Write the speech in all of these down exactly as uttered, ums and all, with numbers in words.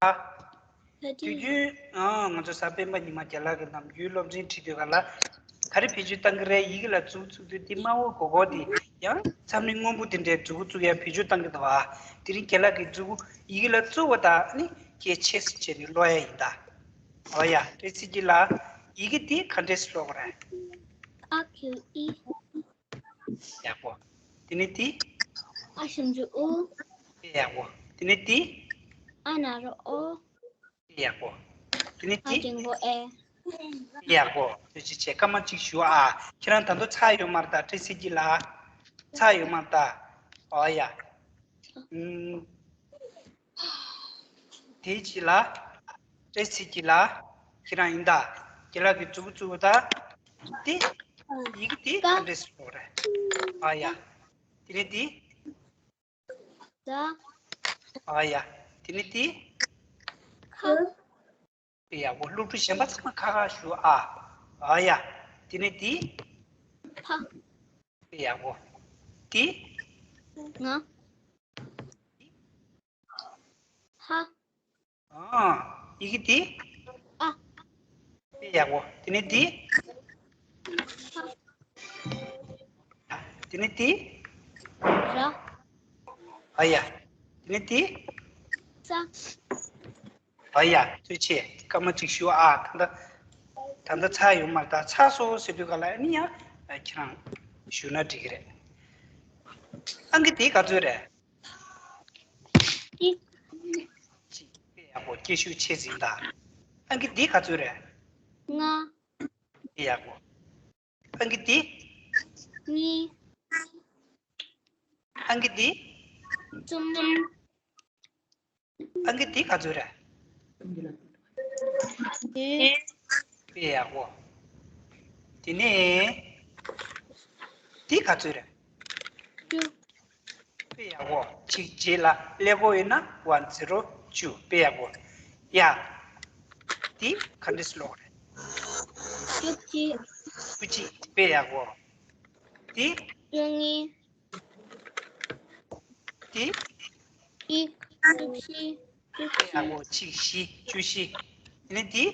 དུས་རྒྱུན་ང་ཚོ་གཟའ་སྤེན་པ་ཉི་མ་རྒན་ལགས་ཀྱི་ནམ་རྒྱུན་སློབ་ཚན་ཁྲིད་དུས་ག་ལ་ག་རེ་བེད་སྤྱོད་བཏང་གི་རེད། ཡི་གེ་ལ་མཛུབ་བཙུགས་དུས་དེ་དམར་པོ་སྒོར་སྒོར་དེ་ཡང་ཚ་མིག་སྔོན་པོ་དེ་འདྲའི་མཛུབ་བཙུགས་ཡ་བེད་སྤྱོད་བཏང་གི་འདུག་ཨ། དེ་རིང་རྒན་ལགས་ཀྱིས་མཛུབ་ཡི་གེ་ལ་བཙུགས་པ་དང་ནི་སྐད་ཆེ་སུ་བྱས་ནས་ཀློག་ཡ་ཡིན་ད། ཨོ་ཡ། བཀྲ་ཤིས་རྒྱལ་ལགས། ཡི་གེ་དེ་ག་འདྲས་སུ་ཀློག་གི་རེད། ཨ་གི་གུ་ཨི། ཡག་པོ། དེ་ནས་དེ། ཨ་ཞབས་ཀྱུ་ཨུ། དཔེ་ཡག་པོ། དེ་ནས་དེ། ཨ་ན་རོ་ཨོ། དཔེ་ཡག་པོ། དེ་ནས་ཨ་དེ། འགྲེང་བུ་ཨེ། དཔེ་ཡག་པོ། ཐུགས་རྗེ་ཆེ། སྐར་མ་གཅིག་ཞུ་ཨ། ཁྱེད་རང་ད་དུང་ཚར་ཡོད་མ་རེད་ད། བཀྲ་ཤིས་རྒྱལ་ལགས། ཚར་ཡོད་མ་རེད་ད། ཨོ་ཡ། ཨུམ། དེའི་རྗེས་ལ། བཀྲ་ཤིས་རྒྱལ་ལགས། ཁྱེད་རང་ཡིན་ད། རྒན་ལགས་ཀྱིས་མཛུབ་བཙུགས་པ་དང་། དེ། ཡི་གེ་དེ་ག་འདྲས་སུ་ཀློག་རེད། ཨ་ཡ། དེ་ནས་དེ། ད། ཨ་ཡ། དེ་ནས་དེ། ཁ། དཔེ་ཡག་པོ། སློབ་ཕྲུག་གཞན་པ་ཚང་མ་ཁ་ཁ་ཞུ་ཨ། ཨ་ཡ། དེ་ནས་དེ། ཕ། དཔེ་ཡག་པོ། དེ། ང་། ཧ། ཨ། ཡི་གེ་དེ། ཨ། དཔེ་ཡག་པོ། དེ་ནས་དེ། དེ་ནས་དེ། ར། ཨ་ཡ། དེ་ནས་དེ། ས། ཨ་ཡ། ཐུགས་རྗེ་ཆེ། སྐར་མ་གཅིག་ཞུ་ཨ། ད་ལྟ་ད་ལྟ་ཚར་ཡོད་མ་རེད་ད། ཚར་སོང་ཟེར་དུས་ག་ལ་ཨ་ནི་ཡང་ཁྱེད་རང་ཞུ་ན་འགྲིག་གི་རེད། ཨང་ཀི་དེ་ག་ཚོད་རེད། གཅིག་དཔེ་ཡག་པོ། སྐད་ཤུགས་ཆེ་ཟིན་ད། ཨང་ཀི་འདི་ག་ཚོད་རེད། ལྔ། དཔེ་ཡག་པོ། ཨང་ཀི་འདི། གཉིས། ཨང་ཀི་འདི། གསུམ། ཨང་ཀི་འདི་ག་ཚོད་རེད། བདུན། དཔེ་ཡག་པོ། དེ་ནས་འདི་ག་ཚོད་རེད། བཅུ། དཔེ་ཡག་པོ། གཅིག་རྗེས་ལ་ཀླད་ཀོར་ཡིན་ན་ཝན་ཛི་རོ་བཅུ། དཔེ་ཡག་པོ། ཡ། འདི་ག་འདྲས་སུ་ཀློག་རེད། བཅུ་གཅིག། བཅུ་གཅིག། དཔེ་ཡག་པོ། འདི། བཅུ་གཉིས། འདི། གཅིག་བཅུ་བཞི། བཅུ་བཞི། ཨ་འོ། གཅིག་བཞི། བཅུ་བཞི། དེ་ནས་འདི།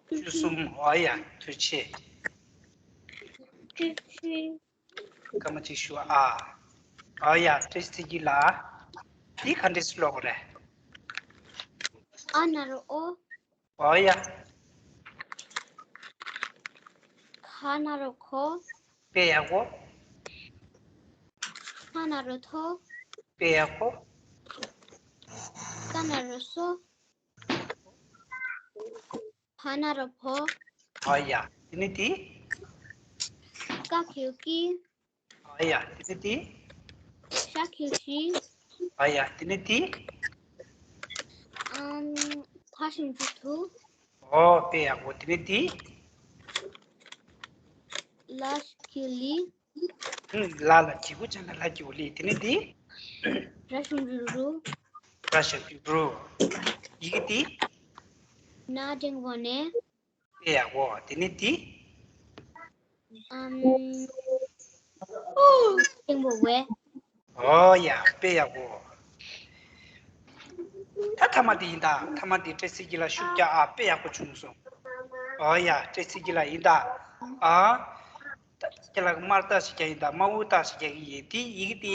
བཅུ་གསུམ། ཨོ་ཡ། ཐུགས་རྗེ་ཆེ། བཅུ་བཞི། སྐར་མ་གཅིག་ཞུ་ཨ། ཨོ་ཡ། བཀྲ་ཤིས་རྒྱལ་ལགས། འདི་ག་འདྲས་སུ་ཀློག་དགོས་རེད། ཨ་ན་རོ་ཨོ། ཨོ་ཡ། ཁ་ན་རོ་ཁོ། དཔེ་ཡག་པོ། ཧ་ན་རོ་ཐོ། དཔེ་ཡག་པོ། ས་ན་རོ་སོ། བ་ན་རོ་བོ། ཨོ་ཡ། དེ་ནས་དེ། ཀ་གི་གུ་ཀི། ཨ་ཡ། དེ་ནས་དེ། ཤ་གི་གུ་ཤི། ཨ་ཡ། དེ་ནས་དེ། ཨམ། ཐ་ཞབས་ཀྱུ་ཐུ། ཨོ། དཔེ་ཡག་པོ། དེ་ནས་དེ། ལ་ཞབས་ཀྱུ་ལི། ཨུམ། ལ་ལ་གི་གུ་བྱས་ན་ལ་གི་གུ་ལི། དེ་ནས་དེ། ར་ཞབས་ཀྱུ་རུ། ར་ཞབས་ཀྱུ་རུ། ཡི་གེ་དེ། ན་འགྲེང་བུ་ནེ། དཔེ་ཡག་པོ། དེ་ནས་དེ། ཨམ། འགྲེང་བུ་ཝེ། ཨོ་ཡ། དཔེ་ཡག་པོ། ད་ཐ་མ་དེ་ཡིན་ད། ཐ་མ་དེ་བཀྲ་ཤིས་རྒྱལ་ལགས་ཤུགས་རྒྱག་ཨ། དཔེ་ཡག་པོ་བྱུང་སོང་། ཨོ་ཡ། བཀྲ་ཤིས་རྒྱལ་ལགས་ཡིན་ད། ཨ། ད་རྒན་ལགས་དམར་རྟགས་ཤིག་རྒྱག་ཡིན་ད། དམར་པོ་རྟགས་ཤིག་རྒྱག་གི་ཡིན། དེ་ཡི་གེ་དེ།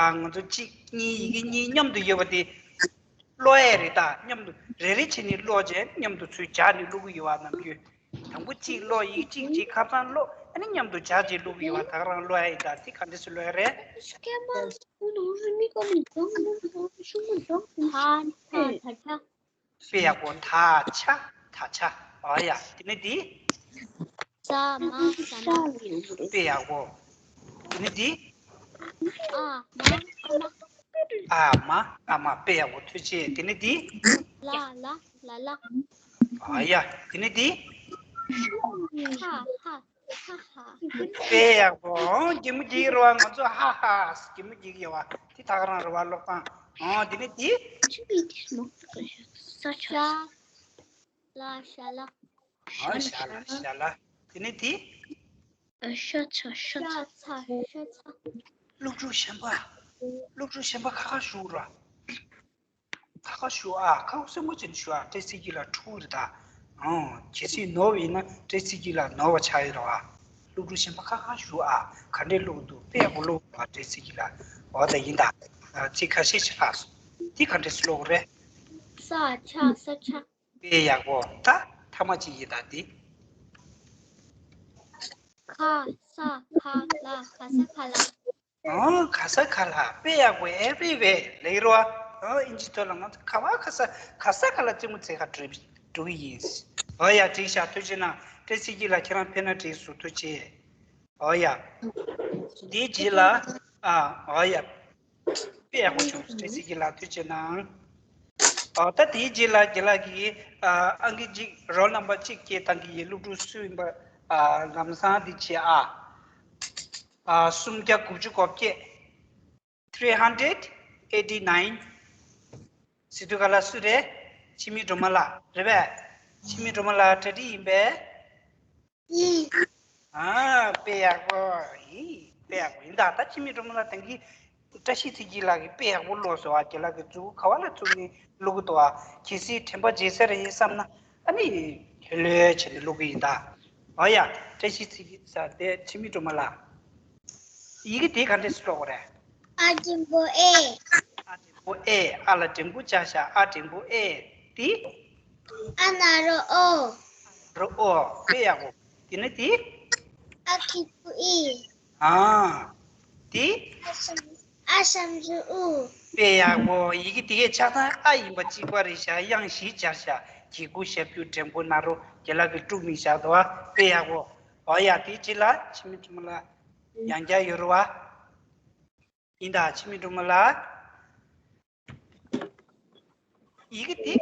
ཨ། ང་ཚོ་གཅིག་གཉིས། ཡི་གེ་གཉིས་མཉམ་དུ་ཡོད་པ་དེ། ཀློག་ཡས་རེད་ད། མཉམ་དུ་རེ་རེ་བྱས་ནས་ཀློག་བྱས་མཉམ་དུ་ཚུར་སྦྱར་ནས་ཀློག་གི་ཡོད་པ་ནམ་རྒྱུན། དང་པོ་གཅིག་ཀློག་ཡིག་གཅིག་གཅིག་ཁ་སང་ཀློག་ཨ་ནི་མཉམ་དུ་སྦྱར་བྱས་ཀློག་གི་ཡོད་པ། ད་ག་རང་ཀློག་ཡ་ཡིན་ད། དེ་ག་འདྲས་སུ་ཀློག་ཡ་རེད། ཐ་ཐ་ཐ་ཆ། དཔེ་ཡག་པོ། ད་ཆ་ད་ཆ། ཨ་ཡ། དེ་ནས་དེ། ས་མ་ས་མ། དཔེ་ཡག་པོ། དེ་ནས་དེ། ཨ་མ་ཨ་མ། ཨ་མ་ཨ་མ། དཔེ་ཡག་པོ། ཐུགས་རྗེ་ཆེ། དེ་ནས་དེ། ལ་ལ་ལ་ལ། ཨ་ཡ། དེ་ནས་དེ། ཧ་ཧ་ཧ་ཧ། དཔེ་ཡག་པོ། ཨང་། གད་མོ་རྒྱག་གི་རེད་པ། ང་ཚོ་ཧ་ཧ་གད་མོ་རྒྱག་གི་ཡོད་པ། དེ་ད་ག་རང་རེད་པ། ཀློག་སྟངས། ཨང་། དེ་ནས་དེ། ཤ་ལ་ཤ་ལ། ཨང་། ཤ་ལ་ཤ་ལ། དེ་ནས་དེ། ཤ་ཚ་ཤ་ཚ། ཤ་ཚ་ཤ་ཚ། སློབ་ཕྲུག་གཞན་པ། སློབ་ཕྲུག་གཞན་པ་ཁ་ཁ་ཞུ་ར། ཁ་ཁ་ཞུ་ཨ། ཁ་ཁ་སེམས་ཁུར་བྱས་ནས་ཞུ་ཨ། སྤྲད་ཚིག་གི་ལ་ཕྲུ་གུ་རེད་ད། ཨང་། གལ་སྲིད་ནོར་བ་ཡིན་ན་སྤྲད་ཚིག་གི་ལ་ནོར་བ་ཆགས་ཡོད་རེད་བ། སློབ་ཕྲུག་གཞན་པ་ཁ་ཁ་ཞུ་ཨ། ག་འདྲས་ཀློག་འདུག་དཔེ་ཡག་པོ་ཀློག་འདུག་ཨ། སྤྲད་ཚིག་གི་ལ། འོ་ད་ཡིན་ད། ཚིག་ཁ་ཤས་ཤིག་ལྷག་སོང་། འདི་ག་འདྲས་སེ་ཀློག་རེད། ས་ཆ་ས་ཆ། དཔེ་ཡག་པོ། ད་ཐ་མ་གཅིག་ཡིན་ད་འདི། ཁ་ས་ཁ་ལ་ག་ས་ག་ལ། ཨོ། ག་ས་ག་ལ། དཔེ་ཡག་པོ། everywhere ལེགས་རོ། ཨོ། ཨིན་ཇི་ཐོག་ལ་ང་ཚོ་ག་བ་ག་ས་ག་ས་ག་ལ་རྩེད་མོ་རྩེ་ག་འགྲོ་འགྲོ་གི་ཡིན། ཨོ་ཡ། འགྲིག་ཤག་ཐུགས་རྗེ་གནང་། སྤྲད་ཚིག་གི་ལ་ཁྱེད་རང་ཕེབས་ན་འགྲིག་སོང་། ཐུགས་རྗེ་ཆེ། ཨོ་ཡ། འདིའི་རྗེས་ལ། ཨ། ཨོ་ཡ། དཔེ་ཡག་པོ་བྱུང་། སྤྲད་ཚིག་གི་ལ་ཐུགས་རྗེ་གནང་། ཨོ། ད་དེའི་རྗེས་ལ་རྒན་ལགས་ཀྱིས། ཨ། ཨང་ཀི་གཅིག་རོལ་ནམ་བར་གཅིག་བསྐྱལ་བཏང་གི་ཡིན། སློབ་ཕྲུག་སུ་ཡིན་པ། ཨ། ལམ་སང་འདི་བྱེད་ཨ། ཨ། སུམ་བརྒྱ་དགུ་བཅུ་གོ་བརྒྱད། three hundred eighty nine། ཟེར་དུས་ག་ལ་སུ་རེད། འཆི་མེད་སྒྲོལ་མ་ལགས་རེད་པས། འཆི་མེད་སྒྲོལ་མ་ལགས་གྲ་སྒྲིག་ཡིན་པས། ཡིན། ཨ། དཔེ་ཡག་པོ་ཡིན། དཔེ་ཡག་པོ་ཡིན་ད། ད་འཆི་མེད་སྒྲོལ་མ་ལགས་དེང་གི་བཀྲ་ཤིས་ཚེ་རྒྱལ་ལགས་ཀྱིས་དཔེ་ཡག་པོ་ཀློག་སོང་བ། རྒན་ལགས་ཀྱིས་མཛུབ་གུ་ག་བ་ལ་བཙུགས་ནས་ཀློག་གི་འདུག་བ། གལ་སྲིད་དྲན་པ་བརྗེད་ས་རེད་བསམ་ན། ཨ་ནི་ལྷོད་ལྷོད་བྱས་ནས་ཀློག་གི་ཡིན་ད། ཨོ་ཡ། བཀྲ་ཤིས་ཚེ་རྒྱལ་ས་དེ་འཆི་མེད་སྒྲོལ་མ་ལགས། ཡི་གེ་དེ་ག་འདྲས་སེ་ཀློག་དགོས་རེད། ཨ་འགྲེང་བུ་ཨེ། ཨ་འགྲེང་བུ་ཨེ། ཨ་ལ་འགྲེང་བུ་བཅག་བཞག་ཨ་འགྲེང་བུ་ཨེ། དེ། ཨ་ན་རོ་ཨོ། རོ་ཨོ། དཔེ་ཡག་པོ། དེ་ནས་དེ། ཨ་གི་གུ་ཨི། ཨ། དེ། ཨ་ཞབས། ཨ་ཞབས་ཀྱུ་ཨུ། དཔེ་ཡག་པོ། ཡི་གེ་དེ་གའི་ཆགས་སྟངས་ཨ་ཡིན་པ་གཅིག་པ་རེད་བཞག་དབྱངས་བཞི་སྦྱར་བཞག་གི་གུ་ཞབས་ཀྱུ་འགྲེང་བུ་ན་རོ། རྒན་ལགས་ཀྱིས་དཀྲུགས་ནས་བཞག་འདུག་བ། དཔེ་ཡག་པོ། ཨོ་ཡ། དེའི་རྗེས་ལ་འཆི་མེད་སྒྲོལ་མ་ལགས། ཡང་བསྐྱར་ཡོད་རེད་བ། ཡིན་ད། འཆི་མེད་སྒྲོལ་མ་ལགས། ཡི་གེ་དེ་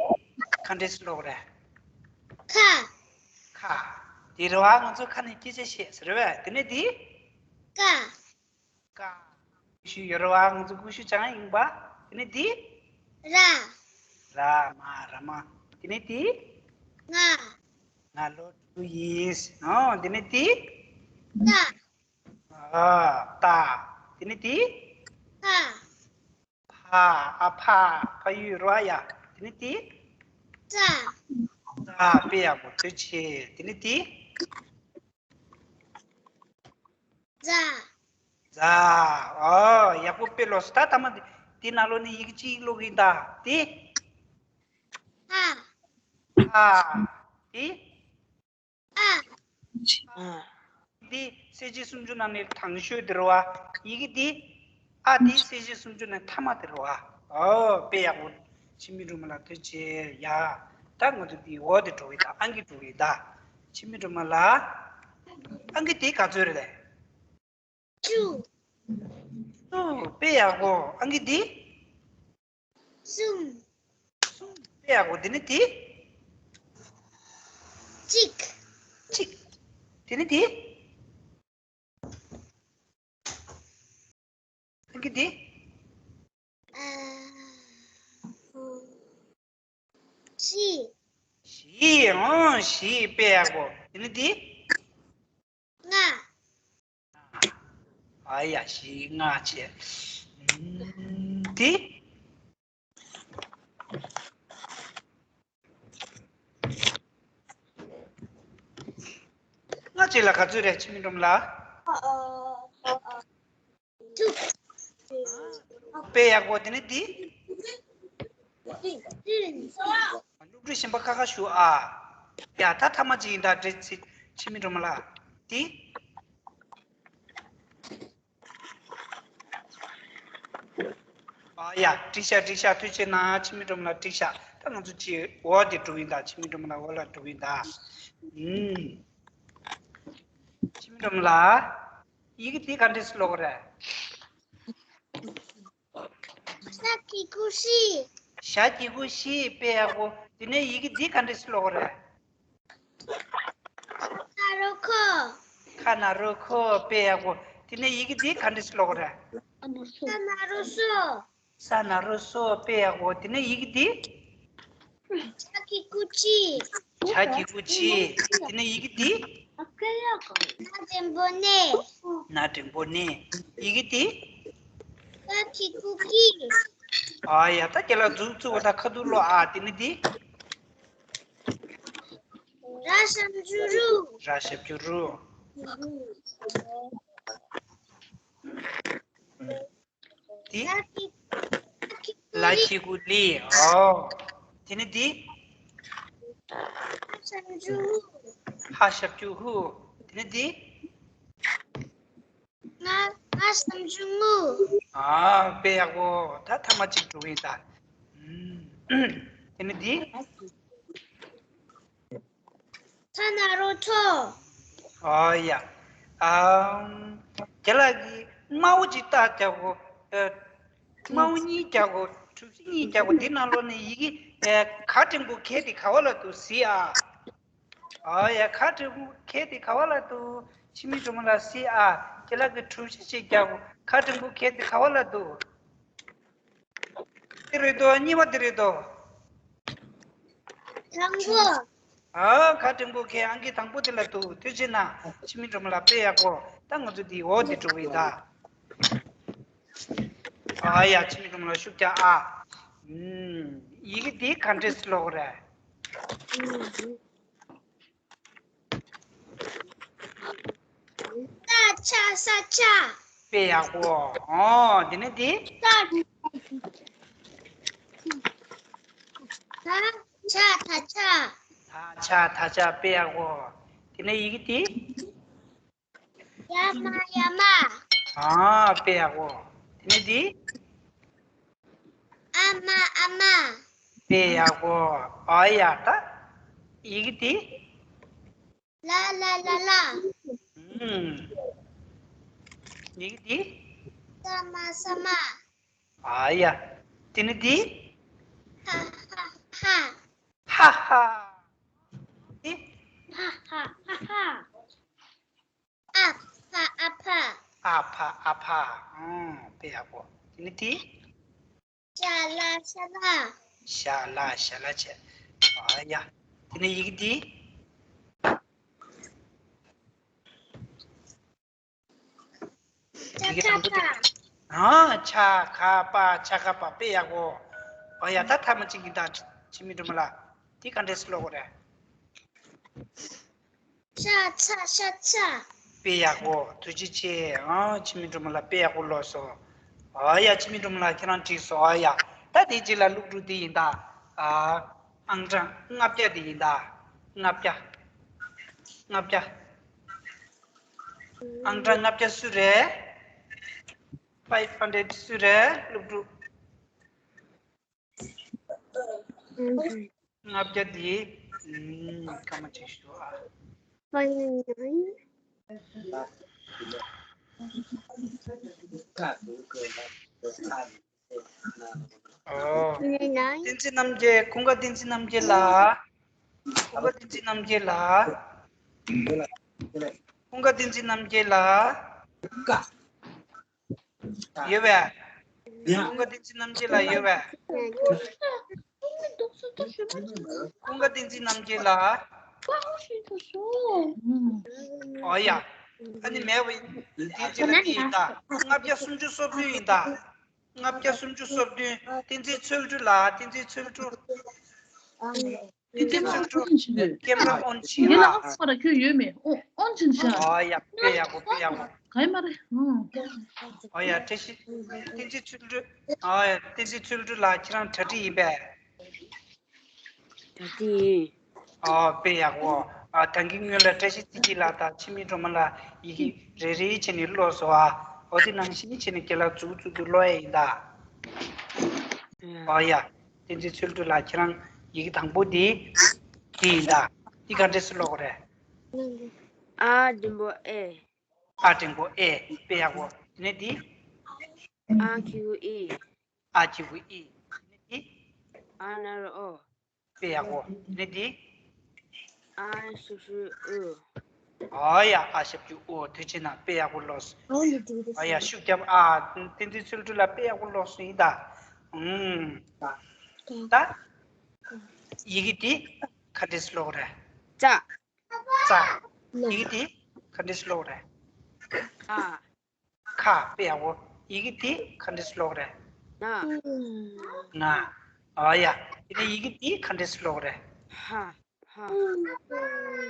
ག་འདྲས་སེ་ཀློག་རེད། ཁ། ཁ། དེ་རེད་བ། ང་ཚོ་ཁ་ནས་སྐད་ཆ་བཤད་ཟེར་བས། དེ་ནས་དེ། ཀ། ཀ། ཀུ་ཤུ་ཡོད་རེད་བ། ང་ཚོ་ཀུ་ཤུ་བྱང་ཡིན་པ། དེ་ནས་དེ། ར། ར་མ། ར་མ། དེ་ནས་དེ། ང་། ང་ལོ་དྲུག་ཡིན། ཨོ། དེ་ནས་དེ། ཏ། ཨ། ཏ། དེ་ནས་དེ། ཕ། ཕ། ཨ་ཕ། ཕ་ཡུལ་རོ་ཨ་ཡ། དེ་ནས་དེ། ཙ། ཙ། དཔེ་ཡག་པོ། ཐུགས་རྗེ་ཆེ། དེ་ནས་དེ། ཛ། ཛ། ཨོ། ཡག་པོ་དཔེ་ཀློག་སོང་། ད་ཐ་མ་དེ། དེ་ནང་ལོགས་ནས་ཡི་གེ་གཅིག་ཀློག་གི་ཡིན་ད། དེ། ཧ། ཧ། དེ། ཨ། འདི་གསལ་བྱེད་སུམ་ཅུ་ནང་ནས་དང་ཤོས་དེ་རེད་བ། ཡི་གེ་འདི། ཨ། འདི་གསལ་བྱེད་སུམ་ཅུ་ནང་ཐ་མ་དེ་རེད་བ། ཨོ། དཔེ་ཡག་པོ། འཆི་མེད་སྒྲོལ་མ་ལགས་ཐུགས་རྗེ་ཆེ་ཡ། ད་ང་ཚོ་འདི་འོ་དེ་འགྲོ་གི་ད། ཨང་ཀི་འགྲོ་གི་ད། འཆི་མེད་སྒྲོལ་མ་ལགས། ཨང་ཀི་དེ་ག་ཚོད་རེད་ལས། བཅུ། བཅུ། དཔེ་ཡག་པོ། ཨང་ཀི་འདི། གསུམ། གསུམ། དཔེ་ཡག་པོ། དེ་ནི་འདི། གཅིག་གཅིག་དེ་ནི་འདི། ཨང་ཀི་འདི། ཨ། བཞི། བཞི། ཨང་། བཞི། དཔེ་ཡག་པོ། དེ་ནི་འདི། ལྔ། ཨ་ཡ། བཞི་ལྔ་བྱས། ཨམ། འདི། ལྔ་བྱས་ལ་ག་ཚོད་རེད། འཆི་མེད་སྒྲོལ་མ་ལགས། ཨ། ཨ། ཨ། དྲུག་དཔེ་ཡག་པོ། དེ་ནི་འདི། བདུན། སློབ་ཕྲུག་གཞན་པ་ཁ་ཁ་ཞུ་ཨ། ཡ། ད་ཐ་མ་གཅིག་ཡིན་ད། འདྲེ་ཚེ། འཆི་མེད་སྒྲོལ་མ་ལགས། འདི། ཨ་ཡ། འགྲིག་ཤག་འགྲིག་ཤག་ཐུགས་རྗེ་གནང་། འཆི་མེད་སྒྲོལ་མ་ལགས་འགྲིག་ཤག་ད་ང་ཚོ་གཅིག་འོ་དེ་འགྲོ་གི་ཡིན་ད། འཆི་མེད་སྒྲོལ་མ་ལགས་འོ་ལ་འགྲོ་གི་ཡིན་ད། ཨུམ། འཆི་མེད་སྒྲོལ་མ་ལགས། ཡི་གེ་འདི་ག་འདྲས་སེ་ཀློག་དགོས་རེད། ཤ་གི་གུ་ཤི། ཤ་གི་གུ་ཤི། དཔེ་ཡག་པོ། དེ་ནས་ཡི་གེ་འདི་ག་འདྲས་སེ་ཀློག་དགོས་རེད། ཁ་ན་རོ་ཁོ། ཁ་ན་རོ་ཁོ། དཔེ་ཡག་པོ། དེ་ནས་ཡི་གེ་འདི་ག་འདྲས་སེ་ཀློག་དགོས་རེད། ས་ན་རོ་སོ། ས་ན་རོ་སོ། དཔེ་ཡག་པོ། དེ་ནས་ཡི་གེ་འདི། ཇ་གི་གུ་ཇི། ཇ་གི་གུ་ཇི། དེ་ནས་ཡི་གེ་འདི། ན་འགྲེང་བུ་ནེ། ན་འགྲེང་བུ་ནེ། ཡི་གེ་འདི། ཀ་ གི་གུ་གི། ཨ་ཡ། ད་ཁྱེད་ལ་འཛུགས་འཛུགས་པ་ད་ཁ་ཐུག་ལོ། ཨ་དེ་ནི་དེ། ར་ཞབས་ཀྱུ་རུ། ར་ཞབས་ཀྱུ་རུ། དེ། ལ་གི་གུ་ལི། ཨོ། དེ་ནི་དེ། ཧ་ཞབས་ཀྱུ་ཧུ། ཧ་ཞབས་ཀྱུ་ཧུ། དེ་ནི་དེ། ང་ང་ཞབས་ཀྱུ་ངུ། ཨ་དཔེ་ཡག་པོ། ད་ཐ་མ་གཅིག་འགྲོ་གི་ཡིན་ད། ཨུམ། དེ་ནི་དེ། ཐ་ན་རོ་ཐོ། ཨ་ཡ། ཨམ། དེ་ལ་གི་དམར་པོ་གཅིག་རྟགས་རྒྱག་གོ། ཨ། དམར་པོ་གཉིས་རྒྱག་གོ། གྲུ་བཞི་གཉིས་རྒྱག་གོ། དེ་ནང་ལོགས་ནས་ཡི་གེ། ཨ། ག་འགྲེང་བུ་གེ་དེ་ག་བ་ལ་འདུག་གཟིགས་ཨ། ཨ་ཡ། ག་འགྲེང་བུ་གེ་དེ་ག་བ་ལ་འདུག་འཆི་མེད་སྒྲོལ་མ་ལགས་གཟིགས་ཨ། དེ་ལ་གི་གྲུ་བཞི་གཅིག་རྒྱག་གོ། ག་འགྲེང་བུ་གེ་དེ་ག་བ་ལ་འདུག་འདི་རེད་དོ། གཉིས་པ་འདི་རེད་དོ། དང་པོ། ཨ། ག་འགྲེང་བུ་གེ་ཨང་ཀི་དང་པོ་དེ་ལ་འདུག་དེ་བྱས་ན་འཆི་མེད་སྒྲོལ་མ་ལགས་དཔེ་ཡག་པོ། ད་ང་ཚོ་འདི་འོ་དེ་འགྲོ་གི་ཡིན་ད། ཨ་ཡ། འཆི་མེད་སྒྲོལ་མ་ལགས་ཤུགས་རྒྱག་ཨ། ཨུམ། ཡི་གེ་འདི་ག་འདྲས་ཀློག་རེད། ས་ཆ། ས་ཆ། དཔེ་ཡག་པོ། ཨོ། འདི་ནི་འདི། ས་ཆ། ས་ཆ། ས་ཆ། ས་ཆ། དཔེ་ཡག་པོ། འདི་ནི་ཡི་གེ་འདི། ཡ་མ། ཡ་མ། ཨ་དཔེ་ཡག་པོ། འདི་ནི་འདི། ཨ་མ། ཨ་མ། དཔེ་ཡག་པོ། ཨ་ཡ། ད་ཡི་གེ་འདི། ལ་ལ། ལ་ལ། ཨུམ། ཡི་གེ་འདི། ས་མ། ས་མ། ཨ་ཡ། འདི་ནི་འདི། ཧ་ཧ། ཧ་ཧ། འདི། ཧ་ཧ། ཧ་ཧ། ཨ་ཕ། ཨ་ཕ། ཨ་ཕ། ཨ་ཕ། ཨུམ། དཔེ་ཡག་པོ། འདི་ནི་འདི། ཞ་ལ། ཞ་ལ། ཞ་ལ། ཞ་ལ་བྱས། ཨ་ཡ། དེ་ནས་ཡི་གེ་འདི། ཡི་གེ་དང་པོ་དེ། ཨ། ཆ་ག་པ། ཆ་ག་པ། དཔེ་ཡག་པོ། ཨ་ཡ། ད་ཐ་མ་གཅིག་ཡིན་ད། འཆི་མེད་སྒྲོལ་མ་ལགས། འདི་ག་འདྲས་སེ་ཀློག་དགོས་རེད། ཤ་ཚ། ཤ་ཚ། དཔེ་ཡག་པོ། ཐུགས་རྗེ་ཆེ། ཨ། འཆི་མེད་སྒྲོལ་མ་ལགས་དཔེ་ཡག་པོ་ཀློག་སོང་། ཨ་ཡ། འཆི་མེད་སྒྲོལ་མ་ལགས་ཁྱེད་རང་འགྲིག་སོང་། ཨ་ཡ། ད་དེའི་རྗེས་ལ་སློབ་ཕྲུག་འདི་ཡིན་ད། ཨ། ཨང་གྲངས་ལྔ་བརྒྱ་འདི་ཡིན་ད། ལྔ་བརྒྱ། ལྔ་བརྒྱ། ཨང་གྲངས་ལྔ་བརྒྱ་སུ་རེད། ཕའིབ་ཧན་ཌེ་རེཌ་སུ་རེད། སློབ་ཕྲུག་ལྔ་བརྒྱ་འདི། ཨུམ། སྐར་མ་གཅིག་ཞུ་ཨ། ཨོ། བསྟན་འཛིན་རྣམ་རྒྱལ། ཀུན་དགའ་བསྟན་འཛིན་རྣམ་རྒྱལ་ལགས། ཀུན་དགའ་བསྟན་འཛིན་རྣམ་རྒྱལ་ལགས། ཀུན་དགའ་བསྟན་འཛིན་རྣམ་རྒྱལ་ལགས། ཡོད་པས། ཀུན་དགའ་བསྟན་འཛིན་རྣམ་རྒྱལ་ལགས་ཡོད་པས། ཀུན་དགའ་བསྟན་འཛིན་རྣམ་རྒྱལ་ལགས། ཨོ་ཡ། ཨ་ནི་མེད་པ་ཡིན། དེ་རྗེས་ལ་འདི་ཡིན་ད། ལྔ་བརྒྱ་སུམ་ཅུ་སོ་བདུན་ཡིན་ད། ལྔ་བརྒྱ་སུམ་ཅུ་སོ་བདུན། བསྟན་འཛིན་ཚུལ་གྲུབ་ལགས། བསྟན་འཛིན་ཚུལ་གྲུབ། བསྟན་འཛིན་ཚུལ་གྲུབ། ཀེམ་ར་ཨོན་ཆེན་ལགས། ཁྱོད་ཡོད་མེད། ཨོ། ཨོན་ཆེན་ཤག་ཨོ་ཡ། དཔེ་ཡག་པོ། དཔེ་ཡག་པོ། ག་ཡི་མ་རེད། ཨོ། ཨོ་ཡ། བཀྲ་ཤིས། བསྟན་འཛིན་ཚུལ་གྲུབ། ཨོ་ཡ། བསྟན་འཛིན་ཚུལ་གྲུབ་ལགས། ཁྱེད་རང་གྲ་སྒྲིག་ཡིན་པས། གྲ་སྒྲིག་ཡིན། ཨོ། དཔེ་ཡག་པོ། ཨ། ད་གིན་སྔོན་ལ་བཀྲ་ཤིས་ཚེ་སྐྱིད་ལགས་དང་འཆི་མེད་སྒྲོལ་མ་ལགས་ཡི་གེ་རེ་རེ་བྱས་ནས་ཀློག་སོང་ཨ། ཨོ། དེ་ནང་བཞིན་བྱས་ནས་ཁྱེད་ལ་མཛུབ་མོ་བཙུགས་ཏེ་ཀློག་ཡས་ཡིན་ད། ཨོ་ཡ། བསྟན་འཛིན་ཚུལ་གྲུབ་ལགས། ཁྱེད་རང་ཡི་གེ་དང་པོ་འདི། འདི་ཡིན་ད། འདི་ག་འདྲས་སེ་ཀློག་དགོས་རེད། ཨ་འགྲེང་བུ་ཨེ། ཨ་འགྲེང་བུ་ཨེ། དཔེ་ཡག་པོ། དེ་ནས་འདི། ཨ་གི་གུ་ཨི། ཨ་གི་གུ་ཨི། དེ་ནས་འདི། ཨ་ན་རོ་ཨོ། དཔེ་ཡག་པོ། དེ་ནས་འདི། ཨ་ཞབས་ཀྱུ་ཨུ། ཨོ་ཡ། ཨ་ཞབས་ཀྱུ་ཨུ། དེ་བྱས་ན་དཔེ་ཡག་པོ་ཀློག་སོང་། ཨོ་ཡ། ཤུགས་རྒྱབ་ཨ། བསྟན་འཛིན་ཚུལ་གྲུབ་ལགས་དཔེ་ཡག་པོ་ཀློག་སོང་ཡིན་ད། ཨུམ། ད། ཡི་གེ་འདི་ག་འདྲས་སེ་ཀློག་རེད། ཙ། ཙ། ཡི་གེ་འདི་ག་འདྲས་སེ་ཀློག་རེད། ཨ། ཁ། དཔེ་ཡག་པོ། ཡི་གེ་འདི་ག་འདྲས་ཀློག་རེད། ན། ན། ཨ་ཡ། དེ་ནས་ཡི་གེ་འདི་ག་འདྲས་ཀློག་རེད། ཧ། ཧ།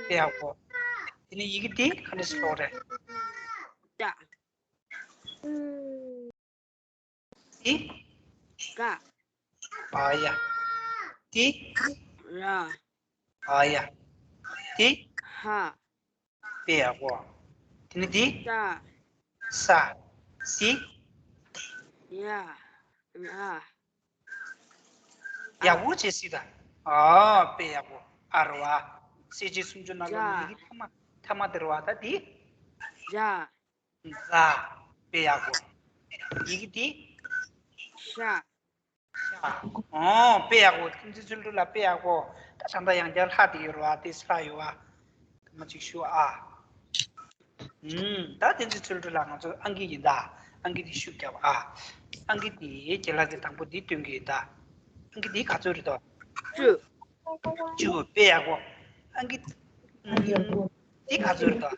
དཔེ་ཡག་པོ། དེ་ནས་ཡི་གེ་འདི་ག་འདྲས་ཀློག་རེད། ཏ། འདི། ཀ། ཨ་ཡ། འདི། ར། ཨ་ཡ། འདི། ཧ། དཔེ་ཡག་པོ། དེ་ནས་འདི། ས། ས། འདི། ཡ། ཨ། ཡག་པོ་བྱས་སྲིད་ད། ཨ། དཔེ་ཡག་པོ། ཨ་རོ་ཨ། གསལ་བྱེད་སུམ་ཅུ་ནང་ལ་ཛ། ཡི་གེ་ཐ་མ་ཐ་མ་དེ་རོ་ཨ། ད་འདི། ཛ། ཛ། དཔེ་ཡག་པོ། ཡི་གེ་འདི། ཤ། ཤ། ཨོ། དཔེ་ཡག་པོ། བསྟན་འཛིན་ཚུལ་ཁྲིམས་ལགས་དཔེ་ཡག་པོ། ད་ད་ལྟ་ཡང་བསྐྱར་ལྷག་བསྡད་ཡོད་རེད་བ། དེ་ལྷག་ཡོད་བ། ཐ་མ་གཅིག་ཞུ་ཨ། ཨུམ། ད་བསྟན་འཛིན་ཚུལ་ཁྲིམས་ལགས་ང་ཚོ་ཨང་ཀི་ཡིན་ད། ཨང་ཀི་འདི་ཤུགས་རྒྱབ་ཨ། ཨང་ཀི་འདི་རྒན་ལགས་ཀྱིས་དང་པོ་འདི་སྟོན་གྱི་ཡིན་ད། ཨང་ཀི་འདི་ག་ཚོད་རེད་དོ། བཅུ། བཅུ། དཔེ་ཡག་པོ། ཨང་ཀི། ཨུམ། འདི་ག་ཚོད་རེད་དོ།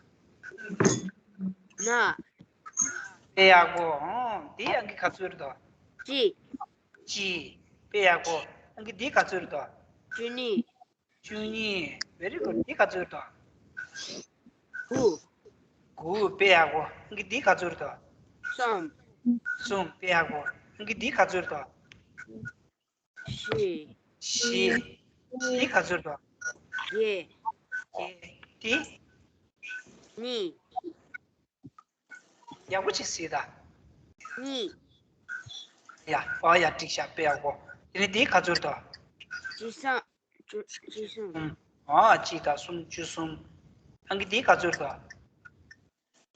ལྔ། དཔེ་ཡག་པོ། ཨོ། འདི་ཨང་ཀི་ག་ཚོད་རེད་དོ། གཅིག་གཅིག་དཔེ་ཡག་པོ། ཨང་ཀི་འདི་ག་ཚོད་རེད་དོ། བཅུ་གཉིས། བཅུ་གཉིས། Very good. འདི་ག་ཚོད་རེད་དོ། དགུ་དགུ། དཔེ་ཡག་པོ། ཨང་ཀི་འདི་ག་ཚོད་རེད་དོ། གསུམ། གསུམ། དཔེ་ཡག་པོ། ཨང་ཀི་འདི་ག་ཚོད་རེད་དོ། བཞི། བཞི། བཞི་ག་ཚོད་རེད་དོ། བརྒྱད། བརྒྱད། འདི། གཉིས། ཡག་པོ་བྱས་སྲིད་ད། གཉིས། ཡ། ཨོ་ཡ། འགྲིག་ཤག་དཔེ་ཡག་པོ། དེ་ནས་འདི་ག་ཚོད་རེད་དོ། བཅུ་གསུམ། བཅུ་བཅུ་གསུམ། ཨོ། གཅིག་དང་གསུམ། བཅུ་གསུམ། ཨང་ཀི་འདི་ག་ཚོད་རེད་དོ།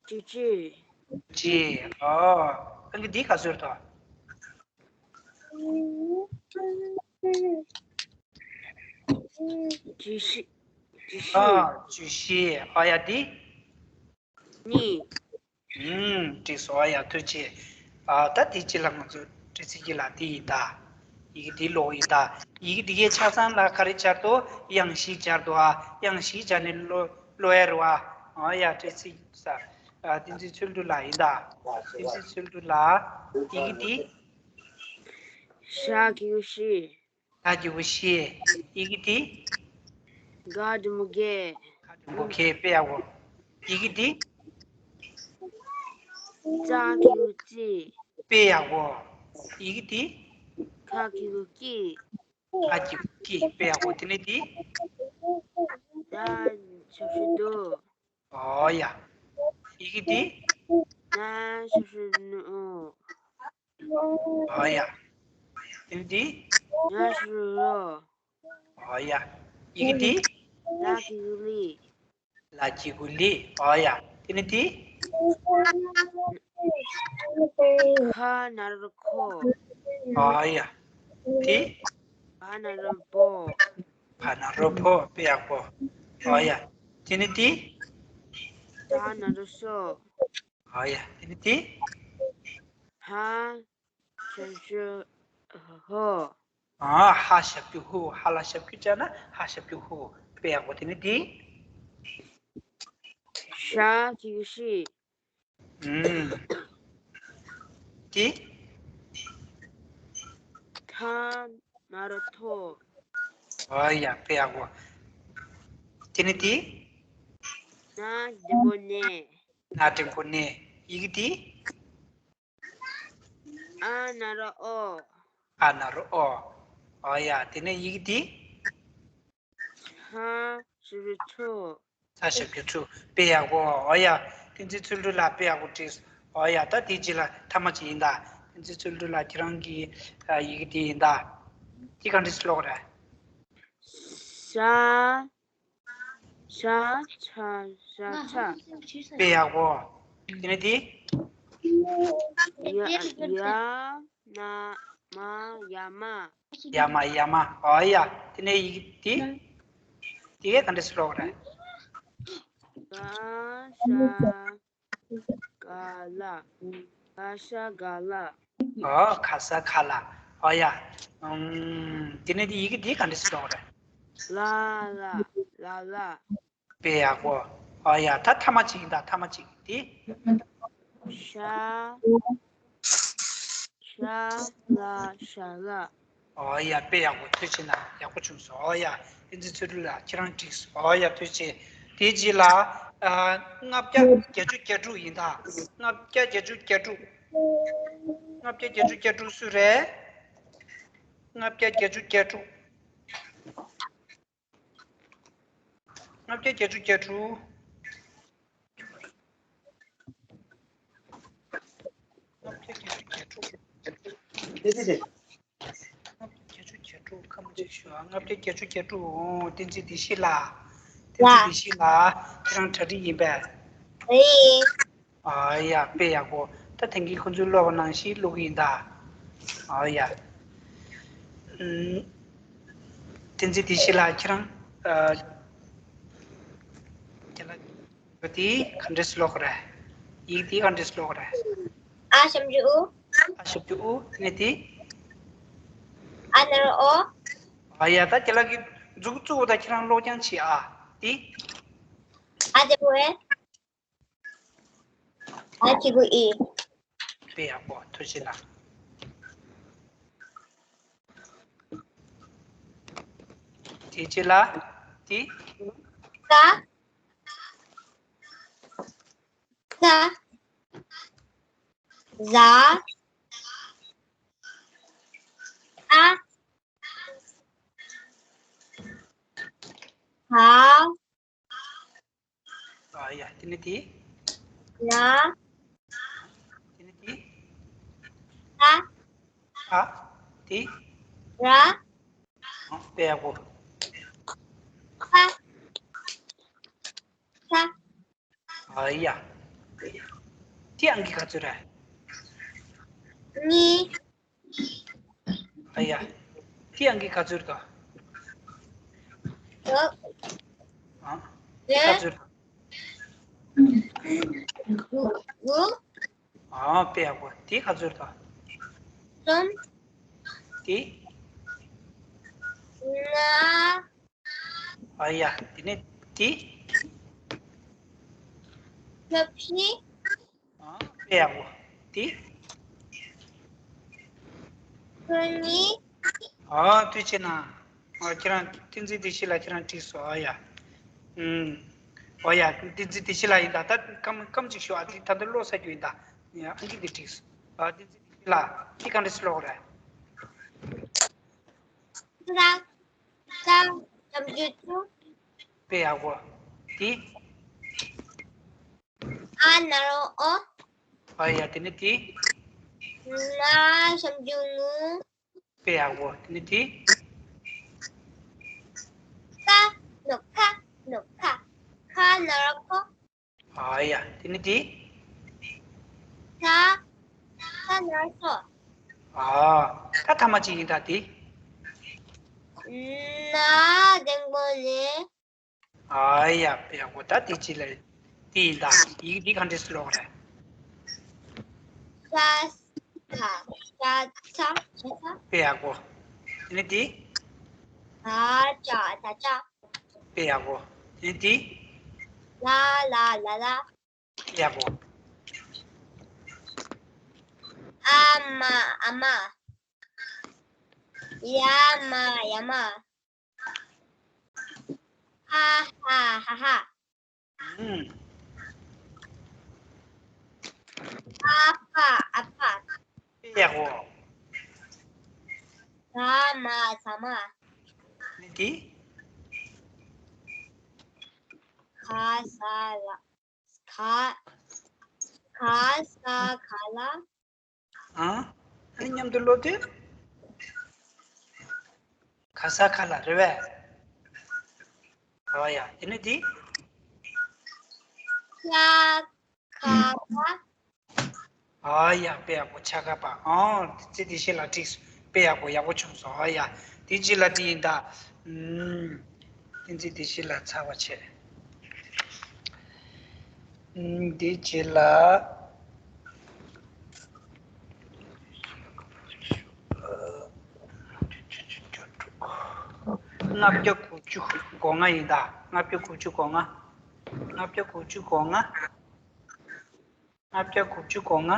བཅུ་གཅིག་བཅུ་གཅིག་ཨོ། ཨང་ཀི་འདི་ག་ཚོད་རེད་དོ། བཅུ་བཞི། བཅུ་བཞི། ཨོ། བཅུ་བཞི། ཨོ་ཡ། འདི། གཉིས། ཨུམ། འགྲིག་སོང་། ཨ་ཡ། ཐུགས་རྗེ་ཆེ། ཨ། ད་དེ་རྗེས་ལ་ང་ཚོ་བཀྲ་ཤིས་རྒྱལ་ལགས་དེ་ཡིན་ད། ཡི་གེ་འདི་ཀློག་ཡིན་ད། ཡི་གེ་འདི་གའི་ཆ་ཚང་ལ་ག་རེ་སྦྱར་དོ། དབྱངས་བཞི་སྦྱར་དོ་ཨ། དབྱངས་བཞི་སྦྱར་ནས་ཀློག་ཀློག་ཡ་རེད་བ། ཨ་ཡ། བཀྲ་ཤིས་ས། ཨ། བསྟན་འཛིན་ཚུལ་ཁྲིམས་ལགས་ཡིན་ད། བསྟན་འཛིན་ཚུལ་ཁྲིམས་ལགས། ཡི་གེ་འདི། ཤ་གི་གུ་ཤི། ད་གི་གུ་ཤི། ཡི་གེ་འདི། ག་འགྲེང་བུ་གེ། ག་འགྲེང་བུ་གེ། དཔེ་ཡག་པོ། ཡི་གེ་འདི། ཙ་གི་གུ་ཙི། དཔེ་ཡག་པོ། ཡི་གེ་འདི། ཁ་གི་གུ་ཀི། ཁ་གི་གུ་ཀི། དཔེ་ཡག་པོ། དེ་ནས་འདི། ད་ཞབས་ཞུ་དུ། ཨོ་ཡ། ཡི་གེ་འདི། ན་ཞབས་ཞུ་ནུ། ཨོ་ཡ། དེ་ནས་འདི། ཉ་ཞབས་ཞུ་རོ། ཨོ་ཡ། ཡི་གེ་འདི། ལ་གི་གུ་ལི། ལ་གི་གུ་ལི། ཨོ་ཡ། དེ་ནས་འདི། ཁ་ན་རོ་ཁོ། ཨོ་ཡ། འདི། བ་ན་རོ་བོ། བ་ན་རོ་བོ། དཔེ་ཡག་པོ། ཨོ་ཡ། དེ་ནས་འདི། ད་ན་རོ་སོ། ཨོ་ཡ། དེ་ནས་འདི། ཧ་ཞབས་ཀྱུ་ཧོ། ཨ། ཧ་ཞབས་ཀྱུ་ཧུ། ཧ་ལ་ཞབས་ཀྱུ་སྦྱར་ན་ཧ་ཞབས་ཀྱུ་ཧུ། དཔེ་ཡག་པོ། དེ་ནས་འདི། ཤ་གི་གུ་ཤི། ཨུམ། འདི། ཐ་ན་རོ་ཐོ། ཨོ་ཡ། དཔེ་ཡག་པོ། དེ་ནས་འདི། ན་འགྲེང་བུ་ནེ། ན་འགྲེང་བུ་ནེ། ཡི་གེ་འདི། ཨ་ན་རོ་ཨོ། ཨ་ན་རོ་ཨོ། ཨོ་ཡ། དེ་ནས་ཡི་གེ་འདི། ཚ་ཞབས་ཀྱུ་ཚུ། ཚ་ཞབས་ཀྱུ་ཚུ། དཔེ་ཡག་པོ། ཨོ་ཡ། བསྟན་འཛིན་ཚུལ་ཁྲིམས་ལགས་དཔེ་ཡག་པོ་བྲིས། ཨོ་ཡ། ད་དེ་རྗེས་ལ་ཐ་མ་གཅིག་ཡིན་ད། བསྟན་འཛིན་ཚུལ་ཁྲིམས་ལགས་ཁྱེད་རང་གི་ཡི་གེ་དེ་ཡིན་ད། དེ་ག་འདྲས་ཀློག་རེད། ཤ། ཤ་ཆ་ཤ་ཆ། དཔེ་ཡག་པོ། དེ་ནས་དེ། ཡ་ཡ་ན་མ་ཡ་མ། ཡ་མ་ཡ་མ། ཨོ་ཡ། དེ་ནས་ཡི་གེ་དེ། དེ་ག་འདྲས་ཀློག་རེད། ག་ཤ། ག་ལ། ག་ཤ་ག་ལ། ཨོ། ག་ས་ག་ལ། ཨོ་ཡ། ཨུམ། དེ་ནས་དེ་ཡི་གེ་དེ་ག་འདྲས་ཀློག་རེད། ལ་ལ་ལ་ལ། དཔེ་ཡག་པོ། ཨོ་ཡ། ད་ཐ་མ་གཅིག་ཡིན་ད། ཐ་མ་གཅིག་དེ། ཤ། ཤ་ལ་ཤ་ལ། ཨོ་ཡ། དཔེ་ཡག་པོ། ཐུགས་རྗེ་གནང་། ཡག་པོ་བྱུང་སོང་། ཨོ་ཡ། བསྟན་འཛིན་ཚུལ་ཁྲིམས་ལགས། ཁྱེད་རང་འགྲིག་སོང་། ཨོ་ཡ། ཐུགས་རྗེ་ཆེ། དེའི་རྗེས་ལ། ཨ། ལྔ་བརྒྱ་བརྒྱད་ཅུ་གྱ་དྲུག་ཡིན་ད། ལྔ་བརྒྱ་བརྒྱད་ཅུ་གྱ་དྲུག་ལྔ་བརྒྱ་བརྒྱད་ཅུ་གྱ་དྲུག་སུ་རེད། ལྔ་བརྒྱ་བརྒྱད་ཅུ་གྱ་དྲུག་ལྔ་བརྒྱ་བརྒྱད་ཅུ་གྱ་དྲུག་ལྔ་བརྒྱ་བརྒྱད་ཅུ་གྱ་དྲུག་ལྔ་བརྒྱ་བརྒྱད་ཅུ་གྱ་དྲུག་ཁམས་གཅིག་ཞུ། ལྔ་བརྒྱ་བརྒྱད་ཅུ་གྱ་དྲུག་འོང་། བསྟན་འཛིན་བདེ་སྐྱིད་ལགས། བསྟན་འཛིན་བདེ་སྐྱིད་ལགས། ཁྱེད་རང་གྲ་སྒྲིག་ཡིན་པས། ཨ་ཡ། དཔེ་ཡག་པོ། ད་དེང་གི་ཁོང་ཚོའི་ཀློག་པ་ནང་བཞིན་ཀློག་གི་ཡིན་ད། ཨ་ཡ། ཨུམ། བསྟན་འཛིན་བདེ་སྐྱིད་ལགས། ཁྱེད་རང་། ཨ། ཁྱེད་ལ། དེ་ག་འདྲས་ཀློག་རེད། ཡིག་དེ་ག་འདྲས་ཀློག་རེད། ཨ་ཞབས་ཀྱུ་ཨུ། ཨ་ཞབས་ཀྱུ་ཨུ། ནས་དེ། ཨ་ན་རོ་ཨོ། ཨ་ཡ། ད་ཁྱེད་ལ་གི་མཛུག་བཙུགས། ད་ཁྱེད་རང་ཀློག་རྐྱང་བྱེད་ཨ། དེ། ཨ་དེ་བོ་ཨེ། ཨ་གཅིག་པུ་ཨི། དཔེ་ཡག་པོ། ཐུགས་རྗེ་གནང་། དེ་རྗེས་ལ་དེ། ཀ་ས། ཟ། ཨ། ཧ། ཨ་ཡ། དེ་ནས་དེ། ལ། དེ་ནས་དེ། ཨ། ཨ། དེ། ར། ཨ། དཔེ་ཡག་པོ། ཁ། ས། ཨ་ཡ། དེ་ཨང་ཀི་ག་ཚོད་རེད། གཉིས། ཨ་ཡ། དེ་ཨང་ཀི་ག་ཚོད་རེད་ད། དྲུག་ཨ། དེ་ག་ཚོད་རེད་ད། དགུ། ཨ། དཔེ་ཡག་པོ། དེ་ག་ཚོད་རེད་ད། གསུམ། དེ། ལྔ། ཨ་ཡ། དེ་ནས་དེ། བཅུ་བཞི། ཨ། དཔེ་ཡག་པོ། དེ། དོན་གཉིས། ཨ། ཐུགས་རྗེ་གནང་། ཨ། ཁྱེད་རང་བསྟན་འཛིན་བདེ་སྐྱིད་ལགས། ཁྱེད་རང་འགྲིག་སོང་། ཨ་ཡ། ཨུམ། ཨོ་ཡ། བསྟན་འཛིན་བདེ་སྐྱིད་ལགས་ཡིན་ད། ད་སྐམ་སྐམ་ཅིག་ཞུ་ཨ། དེ་ད་ལྟ་ཀློག་ཚར་རྒྱུ་ཡིན་ད། ཡ། ཨང་ཀི་འདི་འགྲིག་སོང་། ཨ། བསྟན་འཛིན་བདེ་སྐྱིད་ལགས། འདི་ག་འདྲ་སེ་ཀློག་རེད། ས། ས་ཞབས་ཀྱུ་སུ། དཔེ་ཡག་པོ། དེ། ཨ་ན་རོ་ཨོ། ཨ་ཡ། དེ་ནས་དེ། ན་ཞབས་ཀྱུ་ངུ། དཔེ་ཡག་པོ། དེ་ནས་དེ། ཀ་ནོ་ཀ། ནོ་ཀ། ཁ་ན་རོ་ཁོ། ཨ་ཡ། དེ་ནས་དེ། ས། ས་ན་རོ་སོ། ཨ། ད་ཐ་མ་གཅིག་ཡིན་ད་དེ། ན་འགྲེང་བུ་ནས། ཨ་ཡ། དཔེ་ཡག་པོ། ད་དེ་གཅིག་ལ་དེ་ཡིན་ད། ཡིག་འདི་ག་འདྲས་སེ་ཀློག་རེད། ས། ས། ས། ས། ས། དཔེ་ཡག་པོ། དེ་ནས་དེ། ད་ཅ། ད་ཅ། དཔེ་ཡག་པོ། དེ་ནས་དེ། ལ། ལ། ལ། ལ། ཡག་པོ། ཨ་མ། ཨ་མ། ཡ་མ། ཡ་མ། ཧ་ཧ། ཧ་ཧ། ཨུམ། ཨ་ཕ། ཨ་ཕ། ཡག་པོ། ཟ་མ། ཟ་མ། ནི་དེ། ག་ས་ལ། ག་ག་ས་ག་ལ། ཨ། ཨ་ནི་མཉམ་དུ་ཀློག་དུས། ག་ས་ག་ལ་རེད་པས། ཨ་ཡ། དེ་ནས་དེ། ཆ་ག་པ། ཨ་ཡ། དཔེ་ཡག་པོ། ཆ་ག་པ། ཨ། བསྟན་འཛིན་བདེ་སྐྱིད་ལགས་འགྲིག་སོང་། དཔེ་ཡག་པོ། ཡག་པོ་བྱུང་སོང་། ཨ་ཡ། དེ་རྗེས་ལ་དེ་ཡིན་ད། ཨུམ། བསྟན་འཛིན་བདེ་སྐྱིད་ལགས་ཚར་བ་བྱས། ཨུམ། དེ་རྗེས་ལ། ལྔ་བརྒྱ་དགུ་བཅུ་གོ་ལྔ་ཡིན་ད། ལྔ་བརྒྱ་དགུ་བཅུ་གོ་ལྔ། ལྔ་བརྒྱ་དགུ་བཅུ་གོ་ལྔ། ལྔ་བརྒྱ་དགུ་བཅུ་གོ་ལྔ།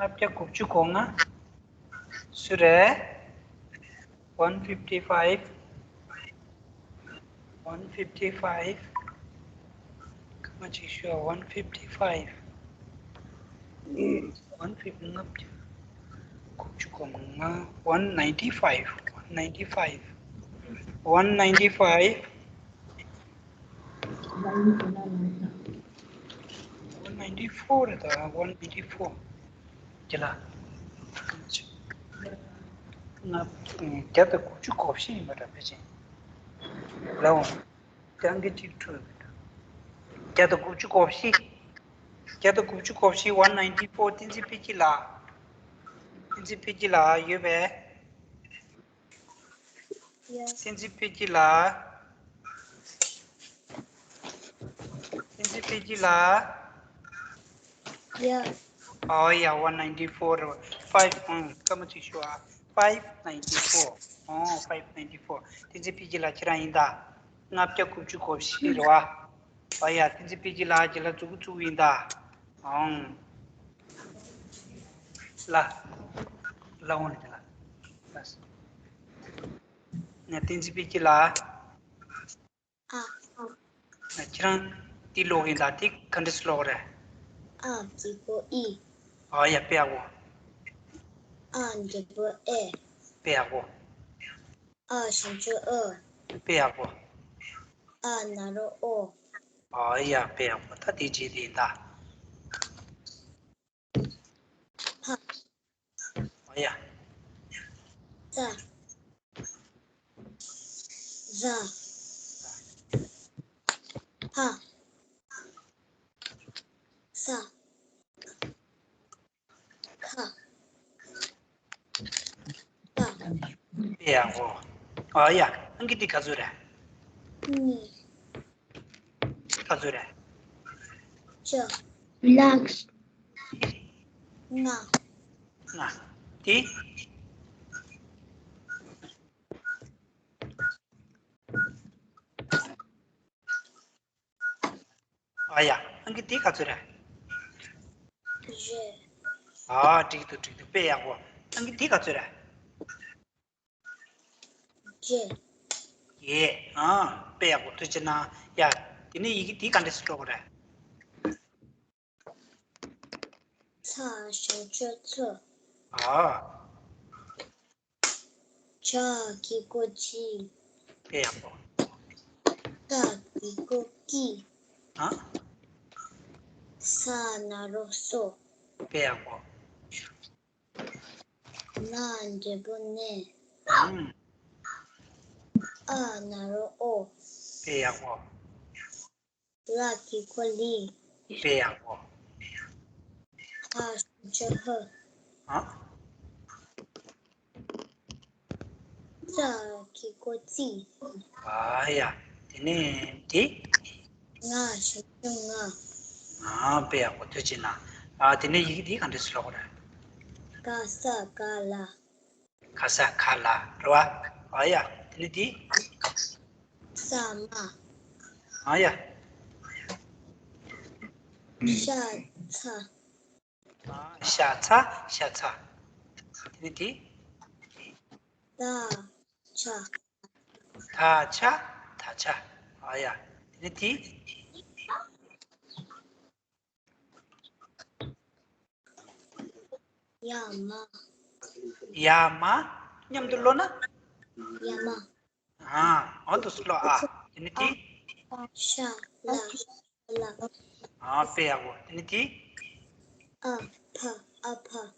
ལྔ་བརྒྱ་དགུ་བཅུ་གོ་ལྔ། སུ་རེད། One fifty five. One fifty five. ཁ་མ་ཅིག་ཞུ། One fifty five. One fifty ལྔ་བརྒྱ་དགུ་བཅུ་གོ་ལྔ། One ninety five. One ninety five. One ninety five. One ninety four རེད་ད། One ninety four. ཅི་ལ། ང་བརྒྱ་དང་དགུ་བཅུ་གོ་བཞི་ཡིན་པ་འདྲ། ཕལ་ཆེར་ལའོ། ཏང་གི་གཅིག་འཕྲོས་པ་འདྲ། བརྒྱ་དང་དགུ་བཅུ་གོ་བཞི། བརྒྱ་དང་དགུ་བཅུ་གོ་བཞི། One ninety four. བསྟན་འཛིན་འཕེལ་རྒྱས་ལགས། བསྟན་འཛིན་འཕེལ་རྒྱས་ལགས་ཡོད་པས། བསྟན་འཛིན་འཕེལ་རྒྱས་ལགས། བསྟན་འཛིན་འཕེལ་རྒྱས་ལགས། ཡ། Oh yeah, one ninety four. Five. ཨང་། སྐར་མ་གཅིག་ཞུ་ཨ། Five ninety four. Oh, five ninety four. བསྟན་འཛིན་འཕེལ་རྒྱས་ལགས་ཁྱེད་རང་ཡིན་ད། ལྔ་བརྒྱ་དགུ་བཅུ་གོ་བཞི་རེད་བ། Oh yeah, བསྟན་འཛིན་འཕེལ་རྒྱས་ལགས་ཁྱེད་ལ་མཛུབ་གུ་བཙུགས་ཡིན་ད། ཨང་། ལ། ལ་འོང་ནས་ལ། ལ། ང་བསྟན་འཛིན་འཕེལ་རྒྱས་ལགས། ཨ། ཨ། ང་ཁྱེད་རང་འདི་ཀློག་གིན་ད། འདི་ག་འདྲས་ཀློག་རེད། ཨ་གི་གུ་ཨི། Oh yeah, དཔེ་ཡག་པོ། ཨ་འགྲེང་བུ་ཨེ། དཔེ་ཡག་པོ། ཨ་ཞབས་ཀྱུ་ཨུ། དཔེ་ཡག་པོ། ཨ་ན་རོ་ཨོ། Oh yeah, དཔེ་ཡག་པོ། ད་དེ་བྱས་དེ་ཡིན་ད། ཕ། Oh yeah. ཙ། ཛ། ཧ། ས། ཁ། ཏ། དཔེ་ཡག་པོ། Oh yeah. ཨང་ཀི་འདི་ག་ཚོད་རེད། གཉིས། ག་ཚོད་རེད། བཅུ། Relax. ལྔ། ལྔ། དེ། Oh yeah. ཨང་ཀི་འདི་ག་ཚོད་རེད། བཞི། ཨ། འགྲིག་འདུག་འགྲིག་འདུག་དཔེ་ཡག་པོ། ཨང་ཀི་འདི་ག་ཚོད་རེད། བརྒྱད། བརྒྱད། ཨ། དཔེ་ཡག་པོ། ཐུགས་རྗེ་གནང་། ཡ། དེ་ནས་ཡི་གེ་འདི་ག་འདྲས་སེ་འགྲོ་གི་རེད། ཚ་ཞབས་ཀྱུ་ཚུ། ཨ། ཇ་གི་གུ་ཇི། དཔེ་ཡག་པོ། ཀ་གི་གུ་ཀི། ཨ། ས་ན་རོ་སོ། དཔེ་ཡག་པོ། ན་འགྲེང་བུ་ནེ། ཨ་ན་རོ་ཨོ། དཔེ་ཡག་པོ། ལ་གི་གུ་ལི། དཔེ་ཡག་པོ། ཧ་ཞབས་ཀྱུ་ཧུ། ཨ། ཙ་གི་གུ་ཙི། ཨ་ཡ། དེ་ནས་འདི། ང་ཞབས་ཀྱུ་ང་། ཨ། དཔེ་ཡག་པོ། ཐུགས་རྗེ་གནང་། ཨ། དེ་ནས་ཡི་གེ་འདི་ག་འདྲས་སེ་ཀློག་རེད། ག་ས་ག་ལ། ག་ས་ག་ལ་རེད་བ། ཨ་ཡ། དེ་ནས་འདི། ས་མ། ཨ་ཡ། ཤ་ཚ། ཨ། ཤ་ཚ། ཤ་ཚ། དེ་ནས་དེ། ད་ཆ། ད་ཆ། ད་ཆ། ཨ་ཡ། དེ་ནས་དེ། ཡ་མ། ཡ་མ། མཉམ་དུ་ཀློག་ན། ཡ་མ། ཨ། འོ་འདུག་སེ་ཀློག་ཨ། དེ་ནས་དེ། ཨ། ཤ་ལ། ལ། ཨ། དཔེ་ཡག་པོ། དེ་ནས་དེ། ཨ་ཕ། ཨ་ཕ།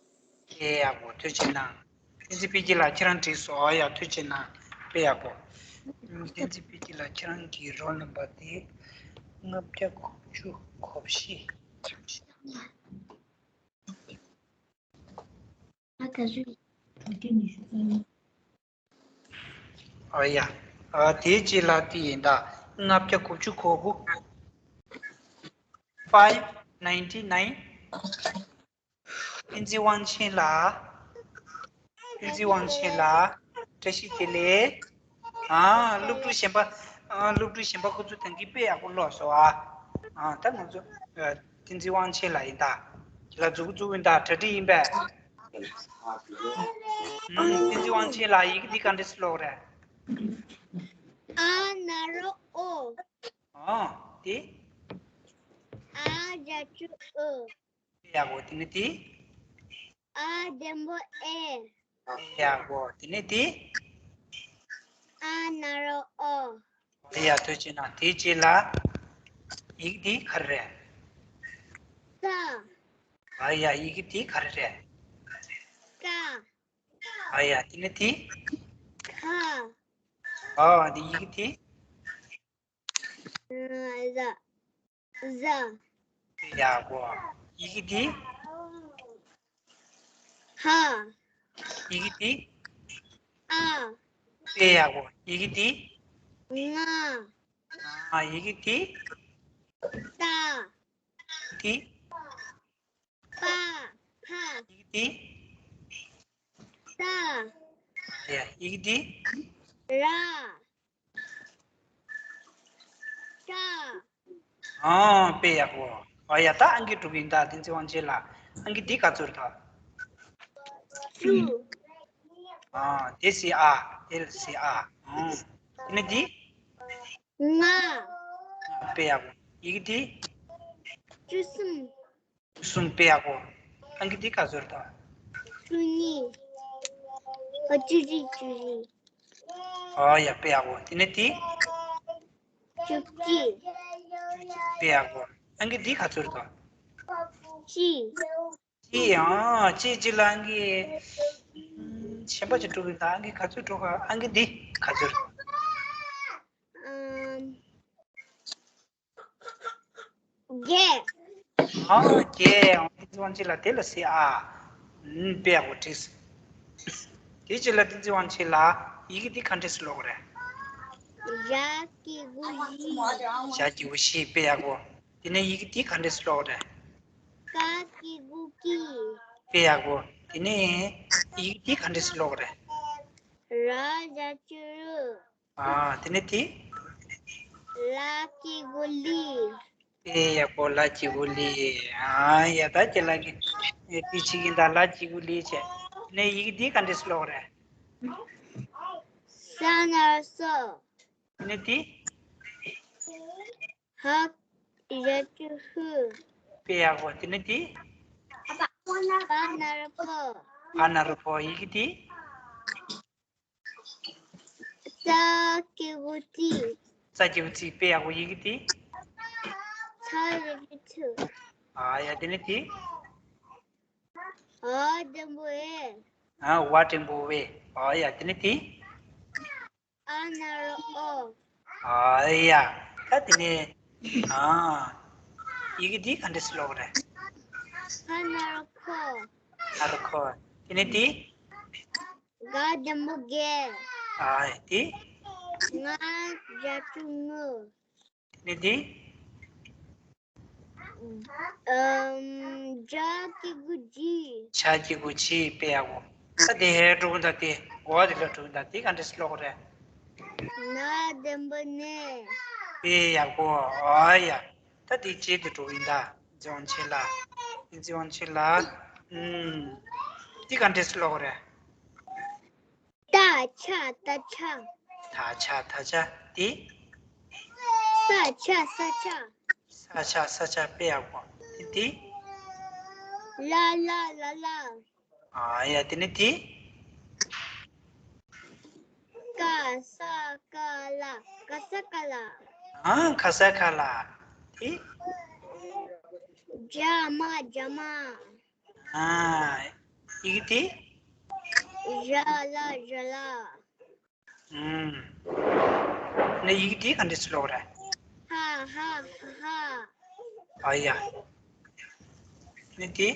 དཔེ་ཡག་པོ། ཐུགས་རྗེ་གནང་། བསྟན་འཛིན་འཕེལ་རྒྱས་ལགས་ཁྱེད་རང་འགྲིག་སོང་། ཨ་ཡ། ཐུགས་རྗེ་གནང་། དཔེ་ཡག་པོ། བསྟན་འཛིན་འཕེལ་རྒྱས་ལགས་ཁྱེད་རང་གི་རོལ་ནམ་བར་དེ་ལྔ་བརྒྱ་དགུ་བཅུ་གོ་བཞི། ཨ་ཡ། ཨ། དེའི་རྗེས་ལ་དེ་ཡིན་ད། ལྔ་བརྒྱ་དགུ་བཅུ་གོ་དགུ། Five ninety nine. བསྟན་འཛིན་དབང་ཆེན་ལགས། བསྟན་འཛིན་དབང་ཆེན་ལགས། བཀྲ་ཤིས་བདེ་ལེགས། ཨ། སློབ་ཕྲུག་གཞན་པ། ཨ། སློབ་ཕྲུག་གཞན་པ་ཁོ་ཚོ་ད་གིན་དཔེ་ཡག་པོ་ཀློག་སོང་ཨ། ཨ། ད་ང་ཚོ། ཨ། བསྟན་འཛིན་དབང་ཆེན་ལགས་ཡིན་ད། ལ་འཛུགས་འཛུགས་ཡིན་ད་གྲ་སྒྲིག་ཡིན་པས། ཨང་། བསྟན་འཛིན་དབང་ཆེན་ལགས། ཡི་གེ་འདི་ག་འདྲས་སེ་ཀློག་རེད། ཨ་ན་རོ་ཨོ། ཨང་། དེ། ཨ་བྱ་ཅུ་ཨུ། དཔེ་ཡག་པོ། དེ་ནས་དེ། ཨ་ལྡེམ་པོ་ཨེ། དཔེ་ཡག་པོ། དེ་ནས་དེ། ཨ་ན་རོ་ཨོ། ཨ་ཡ། ཐུགས་རྗེ་གནང་། དེའི་རྗེས་ལ། ཡི་གེ་འདི་ག་རེ་རེད། ཀ། ཨ་ཡ། ཡི་གེ་འདི་ག་རེ་རེད། ཀ། ཨ་ཡ། དེ་ནས་དེ། ཁ། ཨ། འདི་ཡི་གེ་འདི། ཟ། ཟ། དཔེ་ཡག་པོ། ཡི་གེ་འདི། ཧ། ཡི་གེ་འདི། ཨ། དཔེ་ཡག་པོ། ཡི་གེ་འདི། ང་། ཨ། ཡི་གེ་འདི། ཏ། འདི། པ། ཕ། ཡི་གེ་འདི། ས། ཡ། ཡི་གེ་འདི། ར། ཏྲ། ཨང་། དཔེ་ཡག་པོ། ཨ་ཡ། ད་ཨང་ཀི་དྲུག་ཡིན་ད། བསྟན་འཛིན་དབང་ཆེན་ལགས། ཨང་ཀི་འདི་ག་ཚོད་རེད་ད། ཅུ། ཨ། དེ་སི་ཨ། དེ་ལ་སི་ཨ། ཨང་། དེ་ནས་འདི། ང་། དཔེ་ཡག་པོ། ཡི་གེ་འདི། བཅུ་གསུམ། བཅུ་གསུམ། དཔེ་ཡག་པོ། ཨང་ཀི་འདི་ག་ཚོད་རེད་ད། བཅུ་གཉིས། ཨ། བཅུ་བཞི། བཅུ་བཞི། ཨ་ཡ། དཔེ་ཡག་པོ། དེ་ནས་དེ། བཅུ་གཅིག། བཅུ་གཅིག། དཔེ་ཡག་པོ། ཨང་ཀི་འདི་ག་ཚོད་རེད་ད། གཅིག། གཅིག། ཨང་། གཅིག་གཅིག་ལ་ཨང་ཀི། ཨམ། གཞན་པ་ཅིག་འགྲོ་གི་ཡིན་ད། ཨང་ཀི་ག་ཚོད་འགྲོ་ག། ཨང་ཀི་འདི་ག་ཚོད་རེད། ཨམ། བརྒྱད། ཨང་། བརྒྱད། ཨང་། བསྟན་འཛིན་དབང་ཆེན་ལགས། དེ་ལ་སི་ཨ། ཨུམ། དཔེ་ཡག་པོ་འགྲིག་སོང་། དེའི་རྗེས་ལ་བསྟན་འཛིན་དབང་ཆེན་ལགས། ཡི་གེ་འདི་ག་འདྲས་སེ་ཀློག་རེད། ཞ་གི་གུ་ཞི། ཞ་གི་གུ་ཞི། དཔེ་ཡག་པོ། དེ་ནས་ཡི་གེ་འདི་ག་འདྲས་སེ་ཀློག་རེད། ཀ་གི་གུ་ཀི། དཔེ་ཡག་པོ། དེ་ནས་ཡི་གེ་འདི་ག་འདྲས་སེ་ཀློག་རེད། ར་བྱ་ཅུ་རུ། ཨ། དེ་ནས་དེ། ལ་གི་གུ་ལི། དཔེ་ཡག་པོ། ལ་གི་གུ་ལི། ཨ་ཡ། ད་ཁྱེད་ལ་གི་དེ་བྱེད་ཀྱིན་ད། ལ་གི་གུ་ལི་བྱས། དེ་ནས་ཡི་གེ་འདི་ག་འདྲས་སེ་ཀློག་རེད། ས་ན་རོ་སོ། དེ་ནས་དེ། ཧ་བྱ་ཅུ་ཧུ། དཔེ་ཡག་པོ། དེ་ནས་དེ། པ་ན་རོ་པོ། པ་ན་རོ་པོ། ཡི་གེ་དེ། ཙ་གི་གུ་ཙི། ཙ་གི་གུ་ཙི། དཔེ་ཡག་པོ། ཡི་གེ་དེ། ཚ་བྱ་ཅུ་ཚུ། ཨ་ཡ། དེ་ནས་དེ། འ་འགྲེང་བུ་འེ། ཨ། འ་འགྲེང་བུ་འེ། ཨ་ཡ། དེ་ནས་དེ། འ་ན་རོ་འོ། ཨ་ཡ། ད་དེ་ནས། ཨ། ཡི་གེ་འདི་ག་འདྲས་སེ་ཀློག་རེད། ཁ་ན་རོ་ཁོ། ཁ་ན་རོ་ཁོ། དེ་ནས་དེ། ག་འགྲེང་བུ་གེ། ཨ་ཡ། དེ། ང་བྱ་ཅུ་ངུ། དེ་ནས་དེ། ཨམ། ཇ་གི་གུ་ཇི། ཇ་གི་གུ་ཇི། དཔེ་ཡག་པོ། ད་དེ་ཧེ་འགྲོ་གི་འདུག་དེ་འོ་དེ་ལ་འགྲོ་གི་འདུག་དེ་ག་འདྲས་སེ་ཀློག་རེད། ན་འགྲེང་བུ་ནེ། དཔེ་ཡག་པོ། ཨ་ཡ། ད་དེ་རྗེས་དེ་འགྲོ་གི་ཡིན་ད། བསྟན་འཛིན་དབང་ཆེན་ལགས། བསྟན་འཛིན་དབང་ཆེན་ལགས། ཨུམ། དེ་ག་འདྲས་སེ་ཀློག་རེད། ཏ་ཆ་ཏ་ཆ། ཏ་ཆ་ཏ་ཆ། དེ། ས་ཆ་ས་ཆ། ས་ཆ་ས་ཆ། དཔེ་ཡག་པོ། དེ་དེ། ལ་ལ་ལ་ལ། ཨ་ཡ། དེ་ནས་དེ། ཀ་ས་ཀ་ལ། ཀ་ས་ཀ་ལ། ཨ། ཀ་ས་ཀ་ལ། དེ། ཇ་མ་ཇ་མ། ཨ། ཡི་གེ་དེ། ཞ་ལ་ཞ་ལ། ཨུམ། ནས་ཡི་གེ་དེ་ག་འདྲས་སེ་ཀློག་རེད། ཧ་ཧ་ཧ། ཨ་ཡ། ནས་དེ།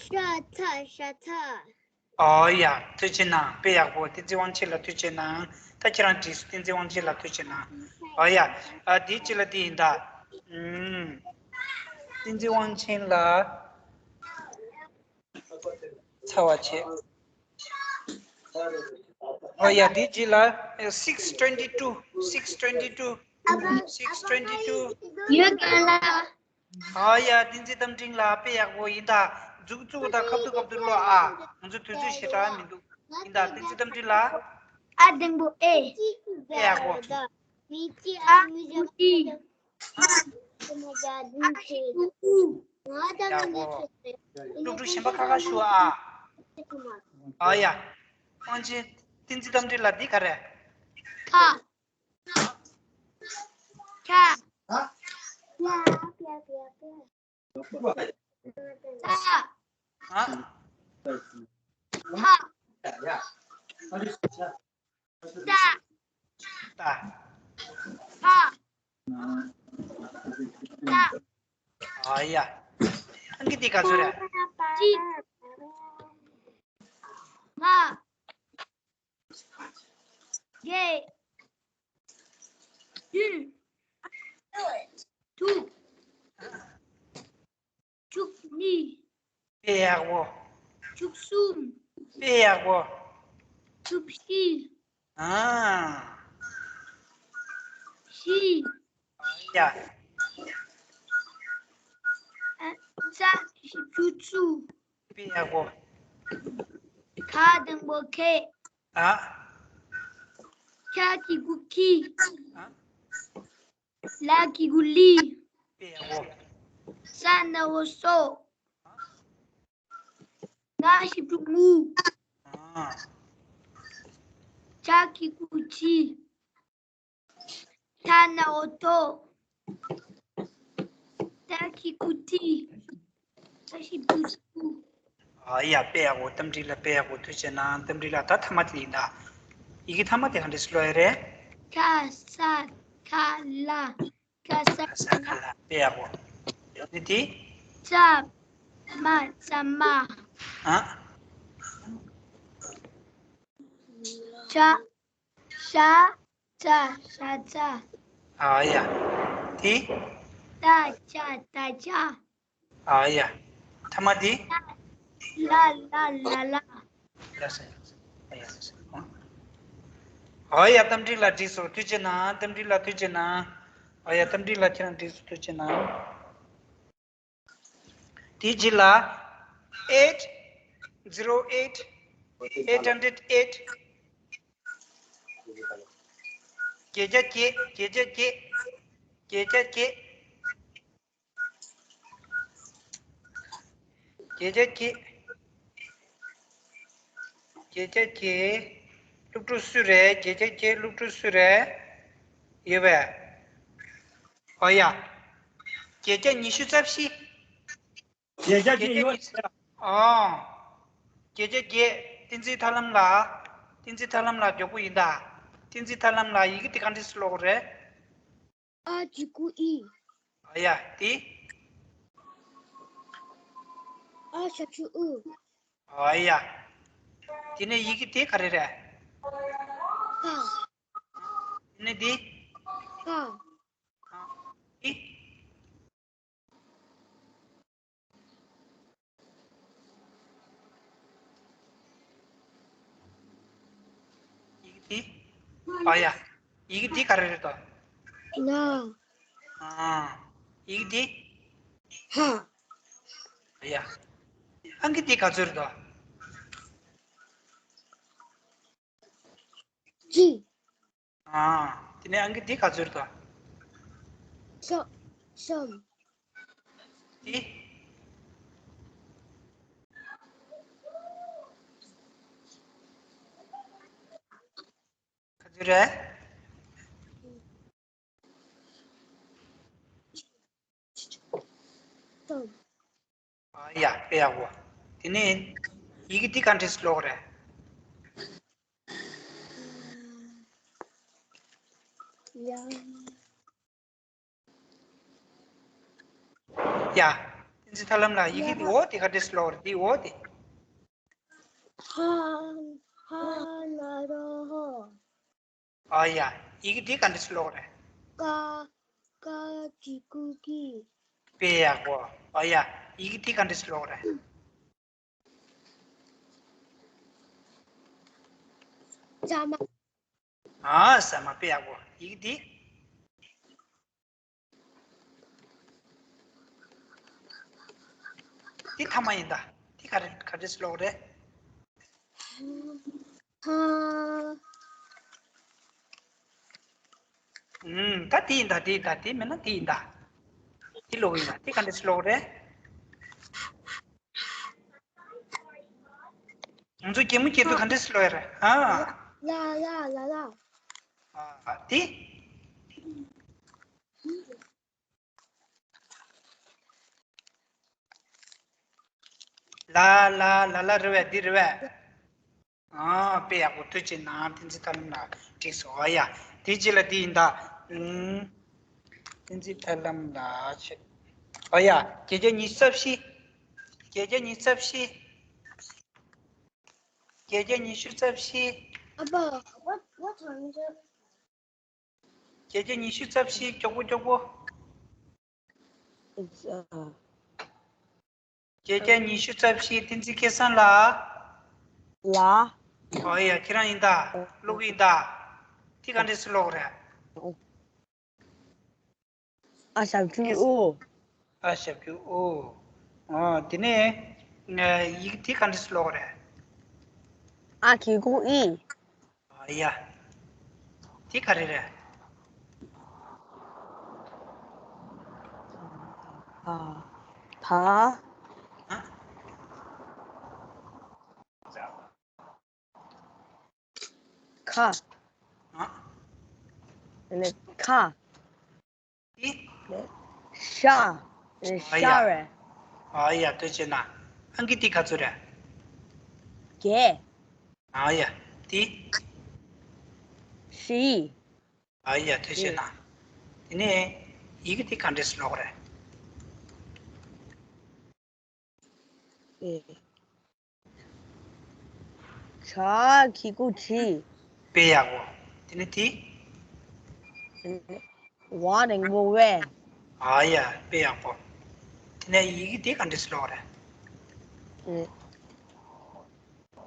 ཤ་ཚ་ཤ་ཚ། ཨོ་ཡ། ཐུགས་རྗེ་གནང་། དཔེ་ཡག་པོ། བསྟན་འཛིན་དབང་ཆེན་ལགས་ཐུགས་རྗེ་གནང་། ད་ཁྱེད་རང་བྲིས་སོང་། བསྟན་འཛིན་དབང་ཆེན་ལགས་ཐུགས་རྗེ་གནང་། ཨོ་ཡ། ཨ། དེའི་རྗེས་ལ་དེ་ཡིན་ད། ཨུམ། བསྟན་འཛིན་དབང་ཆེན་ལགས། ཚར་བ་བྱས། ཨོ་ཡ། དེའི་རྗེས་ལ་six twenty two, six twenty two, six twenty two། ཡོད་རྒན་ལགས། ཨ་ཡ། བསྟན་འཛིན་རྟ་མགྲིན་ལགས། དཔེ་ཡག་པོ་ཡིན་ད། མཛུབ་བཙུགས་ད། ཁ་ཐུག་ཁ་ཐུག་ལོ་ཨ། ང་ཚོ་དུས་ཚོད་ཞེ་དྲག་མི་འདུག་ཡིན་ད། བསྟན་འཛིན་རྟ་མགྲིན་ལགས། ཨ་དང་པོ་ཨེ། དཔེ་ཡག་པོ། ཨ་དང་པོ་ཨི། ཨ་དང་པོ་ཨུ། ཡག་པོ། སློབ་ཕྲུག་གཞན་པ་ཁ་ཁ་ཞུ་ཨ། ཨ་ཡ། དབང་ཆེན་བསྟན་འཛིན་རྟ་མགྲིན་ལགས། འདི་ག་རེ། ཁ། ཁ། ཨ། ཨ། ཧ། ཧ། ད། ད། ཧ། ད། ཨ་ཡ། ཨང་ཀི་འདི་ག་ཚོད་རེད། ཅི། ལྔ། བརྒྱད། བདུན། དྲུག་བཅུ་གཉིས། དཔེ་ཡག་པོ། བཅུ་གསུམ། དཔེ་ཡག་པོ། བཅུ་བཞི། ཨ། བཞི། ཡ། ཨ། ཙ། བཅུ་གཅིག། དཔེ་ཡག་པོ། ཁ་དང་པོ་ཁེ། ཨ། ཁ་གི་གུ་ཁི། ཨ། ལ་གི་གུ་ལི། དཔེ་ཡག་པོ། ས་ན་འོ་སོ། ང་ཞབས་ཀྱུ་ངུ། ཨ། ཅ་གི་གུ་ཅི། ཐ་ན་འོ་ཐོ། ཏ་གི་གུ་ཏི། ཏ་ཞབས་ཀྱུ་ཏུ། ཨ་ཡ། དཔེ་ཡག་པོ། རྟ་མགྲིན་ལགས། དཔེ་ཡག་པོ། ཐུགས་རྗེ་གནང་། རྟ་མགྲིན་ལགས། ད་མཐའ་མ་དེ་ཡིན་ད། ཡི་གེ་མཐའ་མ་དེ་ག་འདྲས་སེ་ཀློག་ཡ་རེད། ཁ་ས་ཁ་ལ། ཁ་ས་ཁ་ལ། དཔེ་ཡག་པོ། ནི་དེ། ཙ་མ་ཙ་མ། ཨ། ཅ། ཤ། ཙ། ཤ་ཙ། ཨ་ཡ། དེ། ཏ་ཅ་ཏ་ཅ། ཨ་ཡ། ཐ་མ་དེ། ལ་ལ་ལ་ལ། ལ་ས། ཨ་ཡ། ཨ་ཡ། རྟ་མགྲིན་ལགས་འགྲིག་སོང་། ཐུགས་རྗེ་གནང་། རྟ་མགྲིན་ལགས་ཐུགས་རྗེ་གནང་། ཨ་ཡ། རྟ་མགྲིན་ལགས་ཁྱེད་རང་འགྲིག་སོང་། ཐུགས་རྗེ་གནང་། དེའི་རྗེས་ལ། eight zero eight eight hundred eight། བརྒྱད་བརྒྱ་བརྒྱད། བརྒྱད་བརྒྱ་བརྒྱད། བརྒྱད་བརྒྱ་བརྒྱད། བརྒྱད་བརྒྱ་བརྒྱད། བརྒྱད་བརྒྱ་བརྒྱད། སློབ་ཕྲུག་སུ་རེད། བརྒྱད་བརྒྱ་བརྒྱད། སློབ་ཕྲུག་སུ་རེད། ཡོད་པས། ཨོ་ཡ། བརྒྱད་བརྒྱ་ཉི་ཤུ་རྩ་བཞི། བརྒྱད་བརྒྱ་བརྒྱད་ཡོད་རེད། ཨོ། བརྒྱད་བརྒྱ་བརྒྱད། བསྟན་འཛིན་ཐར་ལམ་ལགས། བསྟན་འཛིན་ཐར་ལམ་ལགས་མགྱོགས་པོ་ཡིན་ད། བསྟན་འཛིན་ཐར་ལམ་ལགས། ཡི་གེ་དེ་ག་འདྲས་སེ་ཀློག་དགོས་རེད། ཨ་གི་གུ་ཨི། ཨོ་ཡ། དེ། ཨ་ཞབས་ཀྱུ་ཨུ། ཨོ་ཡ། དེ་ནས་ཡི་གེ་དེ་ག་རེ་རེད། ཀ། དེ་ནས་དེ། ཀ། དེ། ཡི་གེ་དེ། ཨོ་ཡ། ཡི་གེ་དེ་ག་རེ་རེད་དོ། ལ། ཨ། ཡི་གེ་དེ། ཧ། ཨོ་ཡ། ཨང་ཀི་དེ་ག་ཚོད་རེད་དོ། གཅིག། ཨ། དེ་ནས་ཨང་ཀི་དེ་ག་ཚོད་རེད་དོ། གསུམ། གསུམ། དེ། ག་ཚོད་རེད། གསུམ། ཨ་ཡ། དཔེ་ཡག་པོ། དེ་ནས་ཡི་གེ་འདི་ག་འདྲས་སེ་ཀློག་རེད། ཡ། ཡ། བསྟན་འཛིན་ཐར་ལམ་ལགས། ཡི་གེ་འདི། ཡ། འོ་དེ་ག་འདྲས་སེ་ཀློག་རེད། འདི་འོ་དེ། ཧ། ཧ་ན་རོ་ཧོ། ཨ་ཡ། ཡི་གེ་འདི་ག་འདྲས་སེ་ཀློག་རེད། ཀ། ཀ་གི་གུ་ཀི། དཔེ་ཡག་པོ། ཨ་ཡ། ཡི་གེ་འདི་ག་འདྲས་སེ་ཀློག་རེད། ཟ་མ། ཨ། ཟ་མ། དཔེ་ཡག་པོ། ཡི་གེ་འདི། འདི་ཐ་མ་ཡིན་ད། འདི་ག་རེ་ག་འདྲས་ཀློག་རེད། ཧ། ཨུམ། ད་འདི་ཡིན་ད། འདི་ཡིན་ད། འདི་མིན་ན་འདི་ཡིན་ད། འདི་ཀློག་ཡིན་ད། འདི་ག་འདྲས་ཀློག་རེད། ང་ཚོ་གད་མོ་བགད་དུས་ག་འདྲས་ཀློག་ཡ་རེད། ཧ། ལ་ལ་ལ་ལ། ཨ། འདི། ལ་ལ་ལ་ལ་རེད་པས། འདི་རེད་པས། ཨ། དཔེ་ཡག་པོ། ཐུགས་རྗེ་གནང་། བསྟན་འཛིན་ཐར་ལམ་ལགས། འགྲིག་སོང་། ཨ་ཡ། དེ་རྗེས་ལ་འདི་ཡིན་ད། ཨུམ། བསྟན་འཛིན་ཐར་ལམ་ལགས་བྱས། ཨ་ཡ། བརྒྱད་བརྒྱ་ཉི་ཤུ་རྩ་བཞི། བརྒྱད་བརྒྱ་ཉི་ཤུ་རྩ་བཞི། བརྒྱད་བརྒྱ་ཉི་ཤུ་རྩ་བཞི། ཨ་ཕ། What, what's wrong with you? བརྒྱད་བརྒྱ་ཉི་ཤུ་རྩ་བཞི། མགྱོགས་པོ་མགྱོགས་པོ། It's, uh, བརྒྱད་བརྒྱ་ཉི་ཤུ་རྩ་བཞི། བསྟན་འཛིན་སྐལ་བཟང་ལགས། ལགས། ཨོ་ཡ། ཁྱེད་རང་ཡིན་ད། ཀློག་གི་ཡིན་ད། དེ་ག་འདྲས་སེ་ཀློག་རེད། ཨ་ཞབས་ཀྱུ་ཨུ། ཨ་ཞབས་ཀྱུ་ཨུ། ཨོ། དེ་ནས་ཡིག་དེ་ག་འདྲས་སེ་ཀློག་རེད། ཨ་གི་གུ་ཨི། ཨ་ཡ། དེ་ག་རེ་རེད། ཨ། ད། ཨ། ཁ། ཨ། ཁ། ཏི། ཤ། ཨ་ཡ། ཤ་རེད། ཨ་ཡ། ཐུགས་རྗེ་གནང་། ཨང་ཀི་ཏི་ག་ཚོད་རེད། བརྒྱད། ཨ་ཡ། ཏི། བཞི། ཨ་ཡ། ཐུགས་རྗེ་གནང་། དེ་ནས་ཡི་གེ་དེ་ག་འདྲས་སེ་ཀློག་རེད། ཨེ། ཇ་གི་གུ་ཇི། དཔེ་ཡག་པོ། དེ་ནས་དེ། ཝ་འགྲེང་བུ་ཝེ། ཨ་ཡ། དཔེ་ཡག་པོ། དེ་ནས་ཡི་གེ་དེ་ག་འདྲས་སེ་ཀློག་རེད།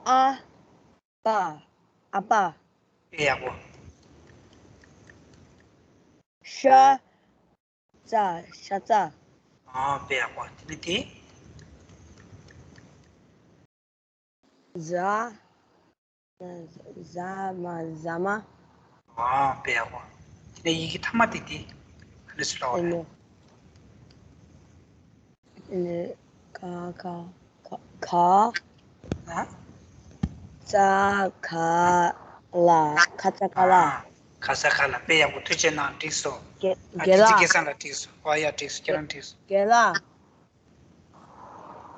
ཨ། པ། ཨ་པ། དཔེ་ཡག་པོ། ཤ། ཙ། ཤ་ཙ། ཨ། དཔེ་ཡག་པོ། དེ་ནས་དེ། ཟ། ཟ་མ། ཟ་མ། ཨ། དཔེ་ཡག་པོ། དེ་ནས་ཡི་གེ་ཐ་མ་དེ་དེ། ག་འདྲས་སེ་ཀློག་རེད། ཨེ་ནས། ཨེ་ནས། ཁ། ཁ། ཁ། ཁ། ཨ། ཙ། ག། ལ། ཁ་ཙ་ཁ་ལ། ཨ། ཁ་ཙ་ཁ་ལ། དཔེ་ཡག་པོ། ཐུགས་རྗེ་གནང་། འགྲིག་སོང་། རྒན། ཨ། རྒན་བསྟན་འཛིན་ལགས། སྐལ་བཟང་ལགས། འགྲིག་སོང་། ཨ་ཡ། འགྲིག་སོང་། ཁྱེད་རང་འགྲིག་སོང་། རྒན་ལགས།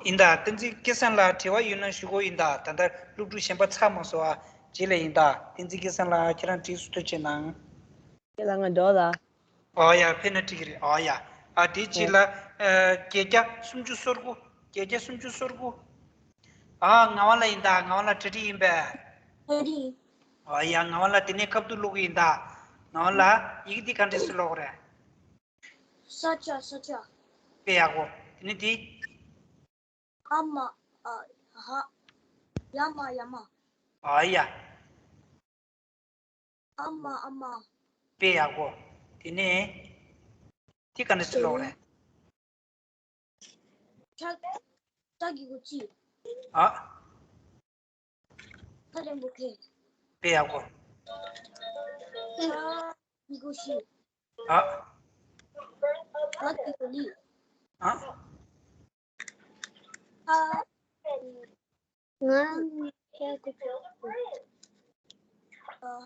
ཡིན་ད། བསྟན་འཛིན་སྐལ་བཟང་ལགས། དྲི་བ་ཡོད་ན་ཞུ་དགོས་ཡིན་ད། ད་ལྟ་སློབ་ཕྲུག་གཞན་པ་ཚར་མ་སོང་ཨ། རྗེས་ལ་ཡིན་ད། བསྟན་འཛིན་སྐལ་བཟང་ལགས། ཁྱེད་རང་འགྲིག་སོང་། ཐུགས་རྗེ་གནང་། ཁྱེད་ལ་ང་འགྲོ་ལ། ཨོ་ཡ། ཕེབས་ན་འགྲིག་གི་རེད། ཨོ་ཡ། ཨ། དེ་རྗེས་ལ། ཨ། བརྒྱད་བརྒྱ་སུམ་ཅུ་སོ་དགུ། བརྒྱད་བརྒྱ་སུམ་ཅུ་སོ་དགུ། ཨ། ངག་དབང་ལགས་ཡིན་ད། ངག་དབང་ལགས། གྲ་སྒྲིག་ཡིན་པས། གྲ་སྒྲིག། ཨོ་ཡ། ངག་དབང་ལགས། དེ་ནས་ཁ་བསྡུར་ཀློག་གི་ཡིན་ད། ངག་དབང་ལགས། ཡི་གེ་འདི་ག་འདྲས་སེ་ཀློག་རེད། ས་ཆ། ས་ཆ། དཔེ་ཡག་པོ། དེ་ནས་འདི། ཨ་མ། ཨ། ཧ། ཡ་མ། ཡ་མ། ཨ་ཡ། ཨ་མ། ཨ་མ། དཔེ་ཡག་པོ། དེ་ནས་འདི་ག་འདྲས་སེ་ཀློག་རེད། ཁྲ། ཁྲ་གི་གུ་ཁྲི། ཨ། ཁ་འགྲེང་བུ་ཁེ། དཔེ་ཡག་པོ། ཤ་གི་གུ་ཤི། ཨ། ལ་གི་གུ་ལི། ཨ། ཨ། ང་།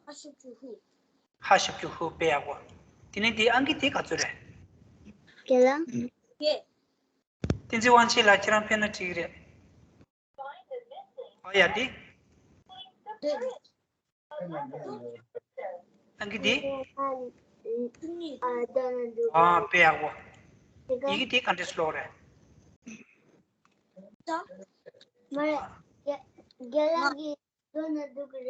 ཧ་ཞབས་ཀྱུ་ཧུ། ཧ་ཞབས་ཀྱུ་ཧུ། དཔེ་ཡག་པོ། དེ་ནས་འདི་ཨང་ཀི་དེ་ག་ཚོད་རེད། བརྒྱད་ལ། བརྒྱད། བསྟན་འཛིན་དབང་ཆེན་ལགས། ཁྱེད་རང་ཕེབས་ན་འགྲིག་གི་རེད། ཨ་ཡ། འདི། འདི། ཨང་ཀི་འདི། ཨ། དཔེ་ཡག་པོ། ཡི་གེ་འདི་ག་འདྲས་སེ་ཀློག་རེད། ད། མ་རེད། རྒན། རྒན་ལགས་ཀྱིས་འདོན་ན་འགྲིག་གི་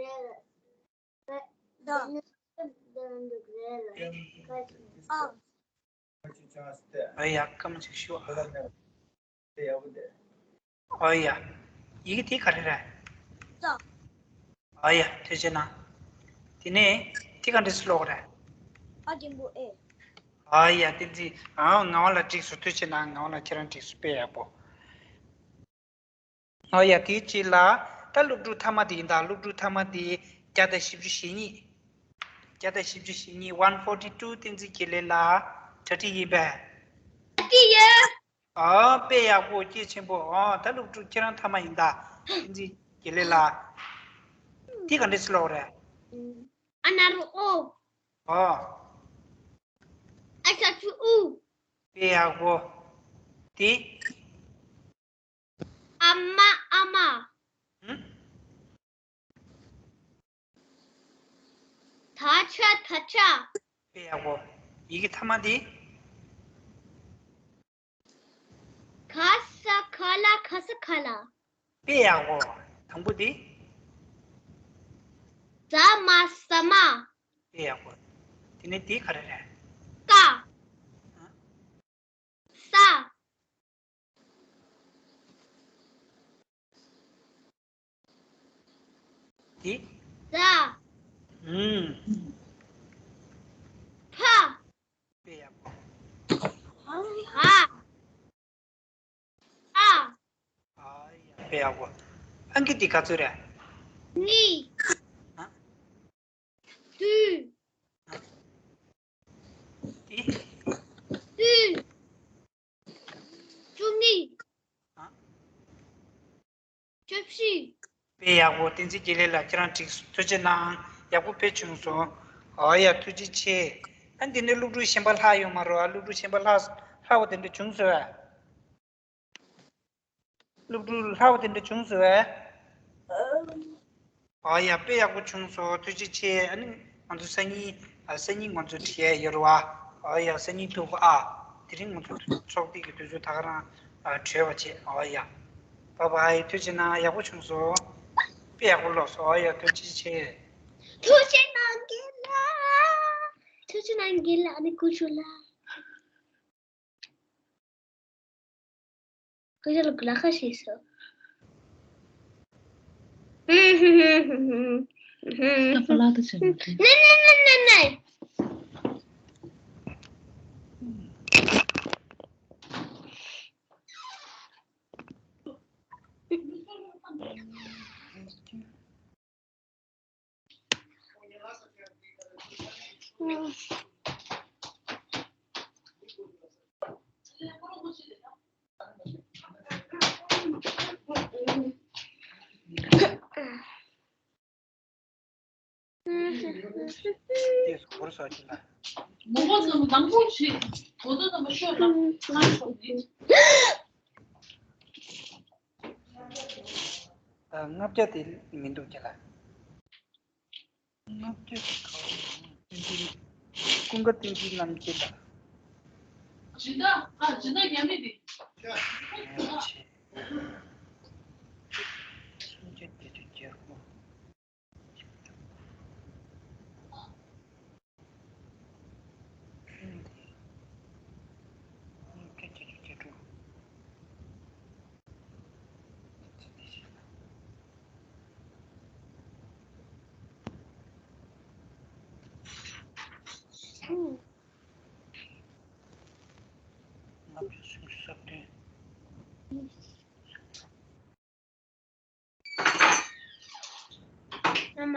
རེད། ད། ཨ། ཨ་ཡ། སྐར་མ་གཅིག་ཞུ། ཨ་ཡ། ཡི་གེ་དེ་ག་རེ་རེད། ཨ་ཡ། ཐུགས་རྗེ་གནང་། དེ་ནས་དེ་ག་འདྲས་སེ་ཀློག་རེད། ཨ་འགྲེང་བུ་ཨེ། ཨ་ཡ། བསྟན་འཛིན། ཨ། ངག་དབང་ལགས། འགྲིག་སོང་། ཐུགས་རྗེ་གནང་། ངག་དབང་ལགས། ཁྱེད་རང་འགྲིག་སོང་། དཔེ་ཡག་པོ། ཨོ་ཡ། དེའི་རྗེས་ལ་ད་སློབ་ཕྲུག་མཐའ་མ་དེ་ཡིན་ད། སློབ་ཕྲུག་མཐའ་མ་དེ་བརྒྱ་དང་བཞི་བཅུ་ཞེ་གཉིས། བརྒྱ་དང་བཞི་བཅུ་ཞེ་གཉིས། one forty two། བསྟན་འཛིན་དགེ་ལེགས་ལགས། གྲ་སྒྲིག་ཡིན་པས། གྲ་སྒྲིག་ཡོད། ཨ། དཔེ་ཡག་པོ། སྐྱེས་ཆེན་པོ། ཨ། ད་སློབ་ཕྲུག་ཁྱེད་རང་མཐའ་མ་ཡིན་ད། བསྟན་འཛིན་དགེ་ལེགས་ལགས། དེ་ག་འདྲས་སེ་ཀློག་རེད། ཨ་ན་རོ་ཨོ། ཨོ། ཨ་ཤ་ཆུ་ཨུ། དཔེ་ཡག་པོ། དེ། ཨ་མ་ཨ་མ། ཧུམ། ད་ཆ་ད་ཆ། དཔེ་ཡག་པོ། ཡི་གེ་མཐའ་མ་དེ། ག་ས་ག་ལ། ག་ས་ག་ལ། དཔེ་ཡག་པོ། དང་པོ་དེ། ཟ་མ་ཟ་མ། དཔེ་ཡག་པོ། དེ་ནས་དེ་ག་རེ་རེད། ཀ། ས། དེ། ཟ། ཧུམ། ཕ། དཔེ་ཡག་པོ། ཨ། ཨ། ཨ་ཡ། དཔེ་ཡག་པོ། ཨང་ཀི་དེ་ག་ཚོད་རེད། གཉིས། ཨ། བདུན། ཨ། དེ། བདུན། བཅུ་གཉིས། ཨ། བཅུ་བཞི། དཔེ་ཡག་པོ། བསྟན་འཛིན་དགེ་ལེགས་ལགས། ཁྱེད་རང་འགྲིག་སོང་། ཐུགས་རྗེ་གནང་། ཡག་པོ་དཔེ་བྱུང་སོང་། ཨོ་ཡ། ཐུགས་རྗེ་ཆེ། ཨ། འདི་ནས་སློབ་ཕྲུག་གཞན་པ་ལྷག་ཡོད་མ་རེད། ཨ། སློབ་ཕྲུག་གཞན་པ་ལྷག་ལྷག་པ་དེ་འདྲ་བྱུང་སོང་ཨ། སློབ་ཕྲུག་ལྷག་པ་དེ་འདྲ་བྱུང་སོང་ཨ། ཨོ་ཡ། དཔེ་ཡག་པོ་བྱུང་སོང་། ཐུགས་རྗེ་ཆེ། ཨ་ནི་ང་ཚོ་སང་ཉིན། ཨ། སང་ཉིན་ང་ཚོ་བྲིས་ཡ་ཡོད་རེད་པ། ཨོ་ཡ། སང་ཉིན་ཐུག་གོ་ཨ། དེ་རིང་ང་ཚོ་ཚོགས་སྡེ་གི་དུས་ཚོད་ད་ག་རང་། ཨ། གྲོལ་བ་བྱེད། ཨོ་ཡ། བཱའི་བཱའི། ཐུགས་རྗེ་གནང་། ཡག་པོ་བྱུང་སོང་། དཔེ་ཡག་པོ་ཀློག་སོང་། ཨོ་ཡ། ཐུགས་རྗེ་ཆེ། ཐུགས་རྗེ་གནང་དགེ་ལགས། ཐུགས་རྗེ་གནང་དགེ་ལགས། ཨ་ནི་སྐུ་ཞབས་ལགས། སྐུ་ཞབས་ལགས་ལ་ཁ་ཤས་སོ། ད་པ་ལགས་ད་བྱས་མ་ཐུབ། ནེ་ནེ་ནེ་ནེ་ནེ། ངོ་མ་ཙམ་དང་པོ་ཞིག་གོ་ད་ཙམ་ཤོད་ལ་ང་ཤོག་ནི། ལྔ་བརྒྱ་དེ་མི་འདུག་ཅེ་ལ། ལྔ་བརྒྱ་དེ་ག་བ་རེད། ཀུན་དགའ་བསྟན་འཛིན་རྣམ་རྒྱལ་ལ། སྦྱིན་བདག་ཨ། སྦྱིན་བདག་རྒྱ་མི་དེ། ངོ་ཆེ། སུམ་བརྒྱ་བརྒྱད་ཅུ་གྱ་དགུ། ལྔ་བརྒྱ་སུམ་ཅུ་སོ་བདུན། ཨ་མ།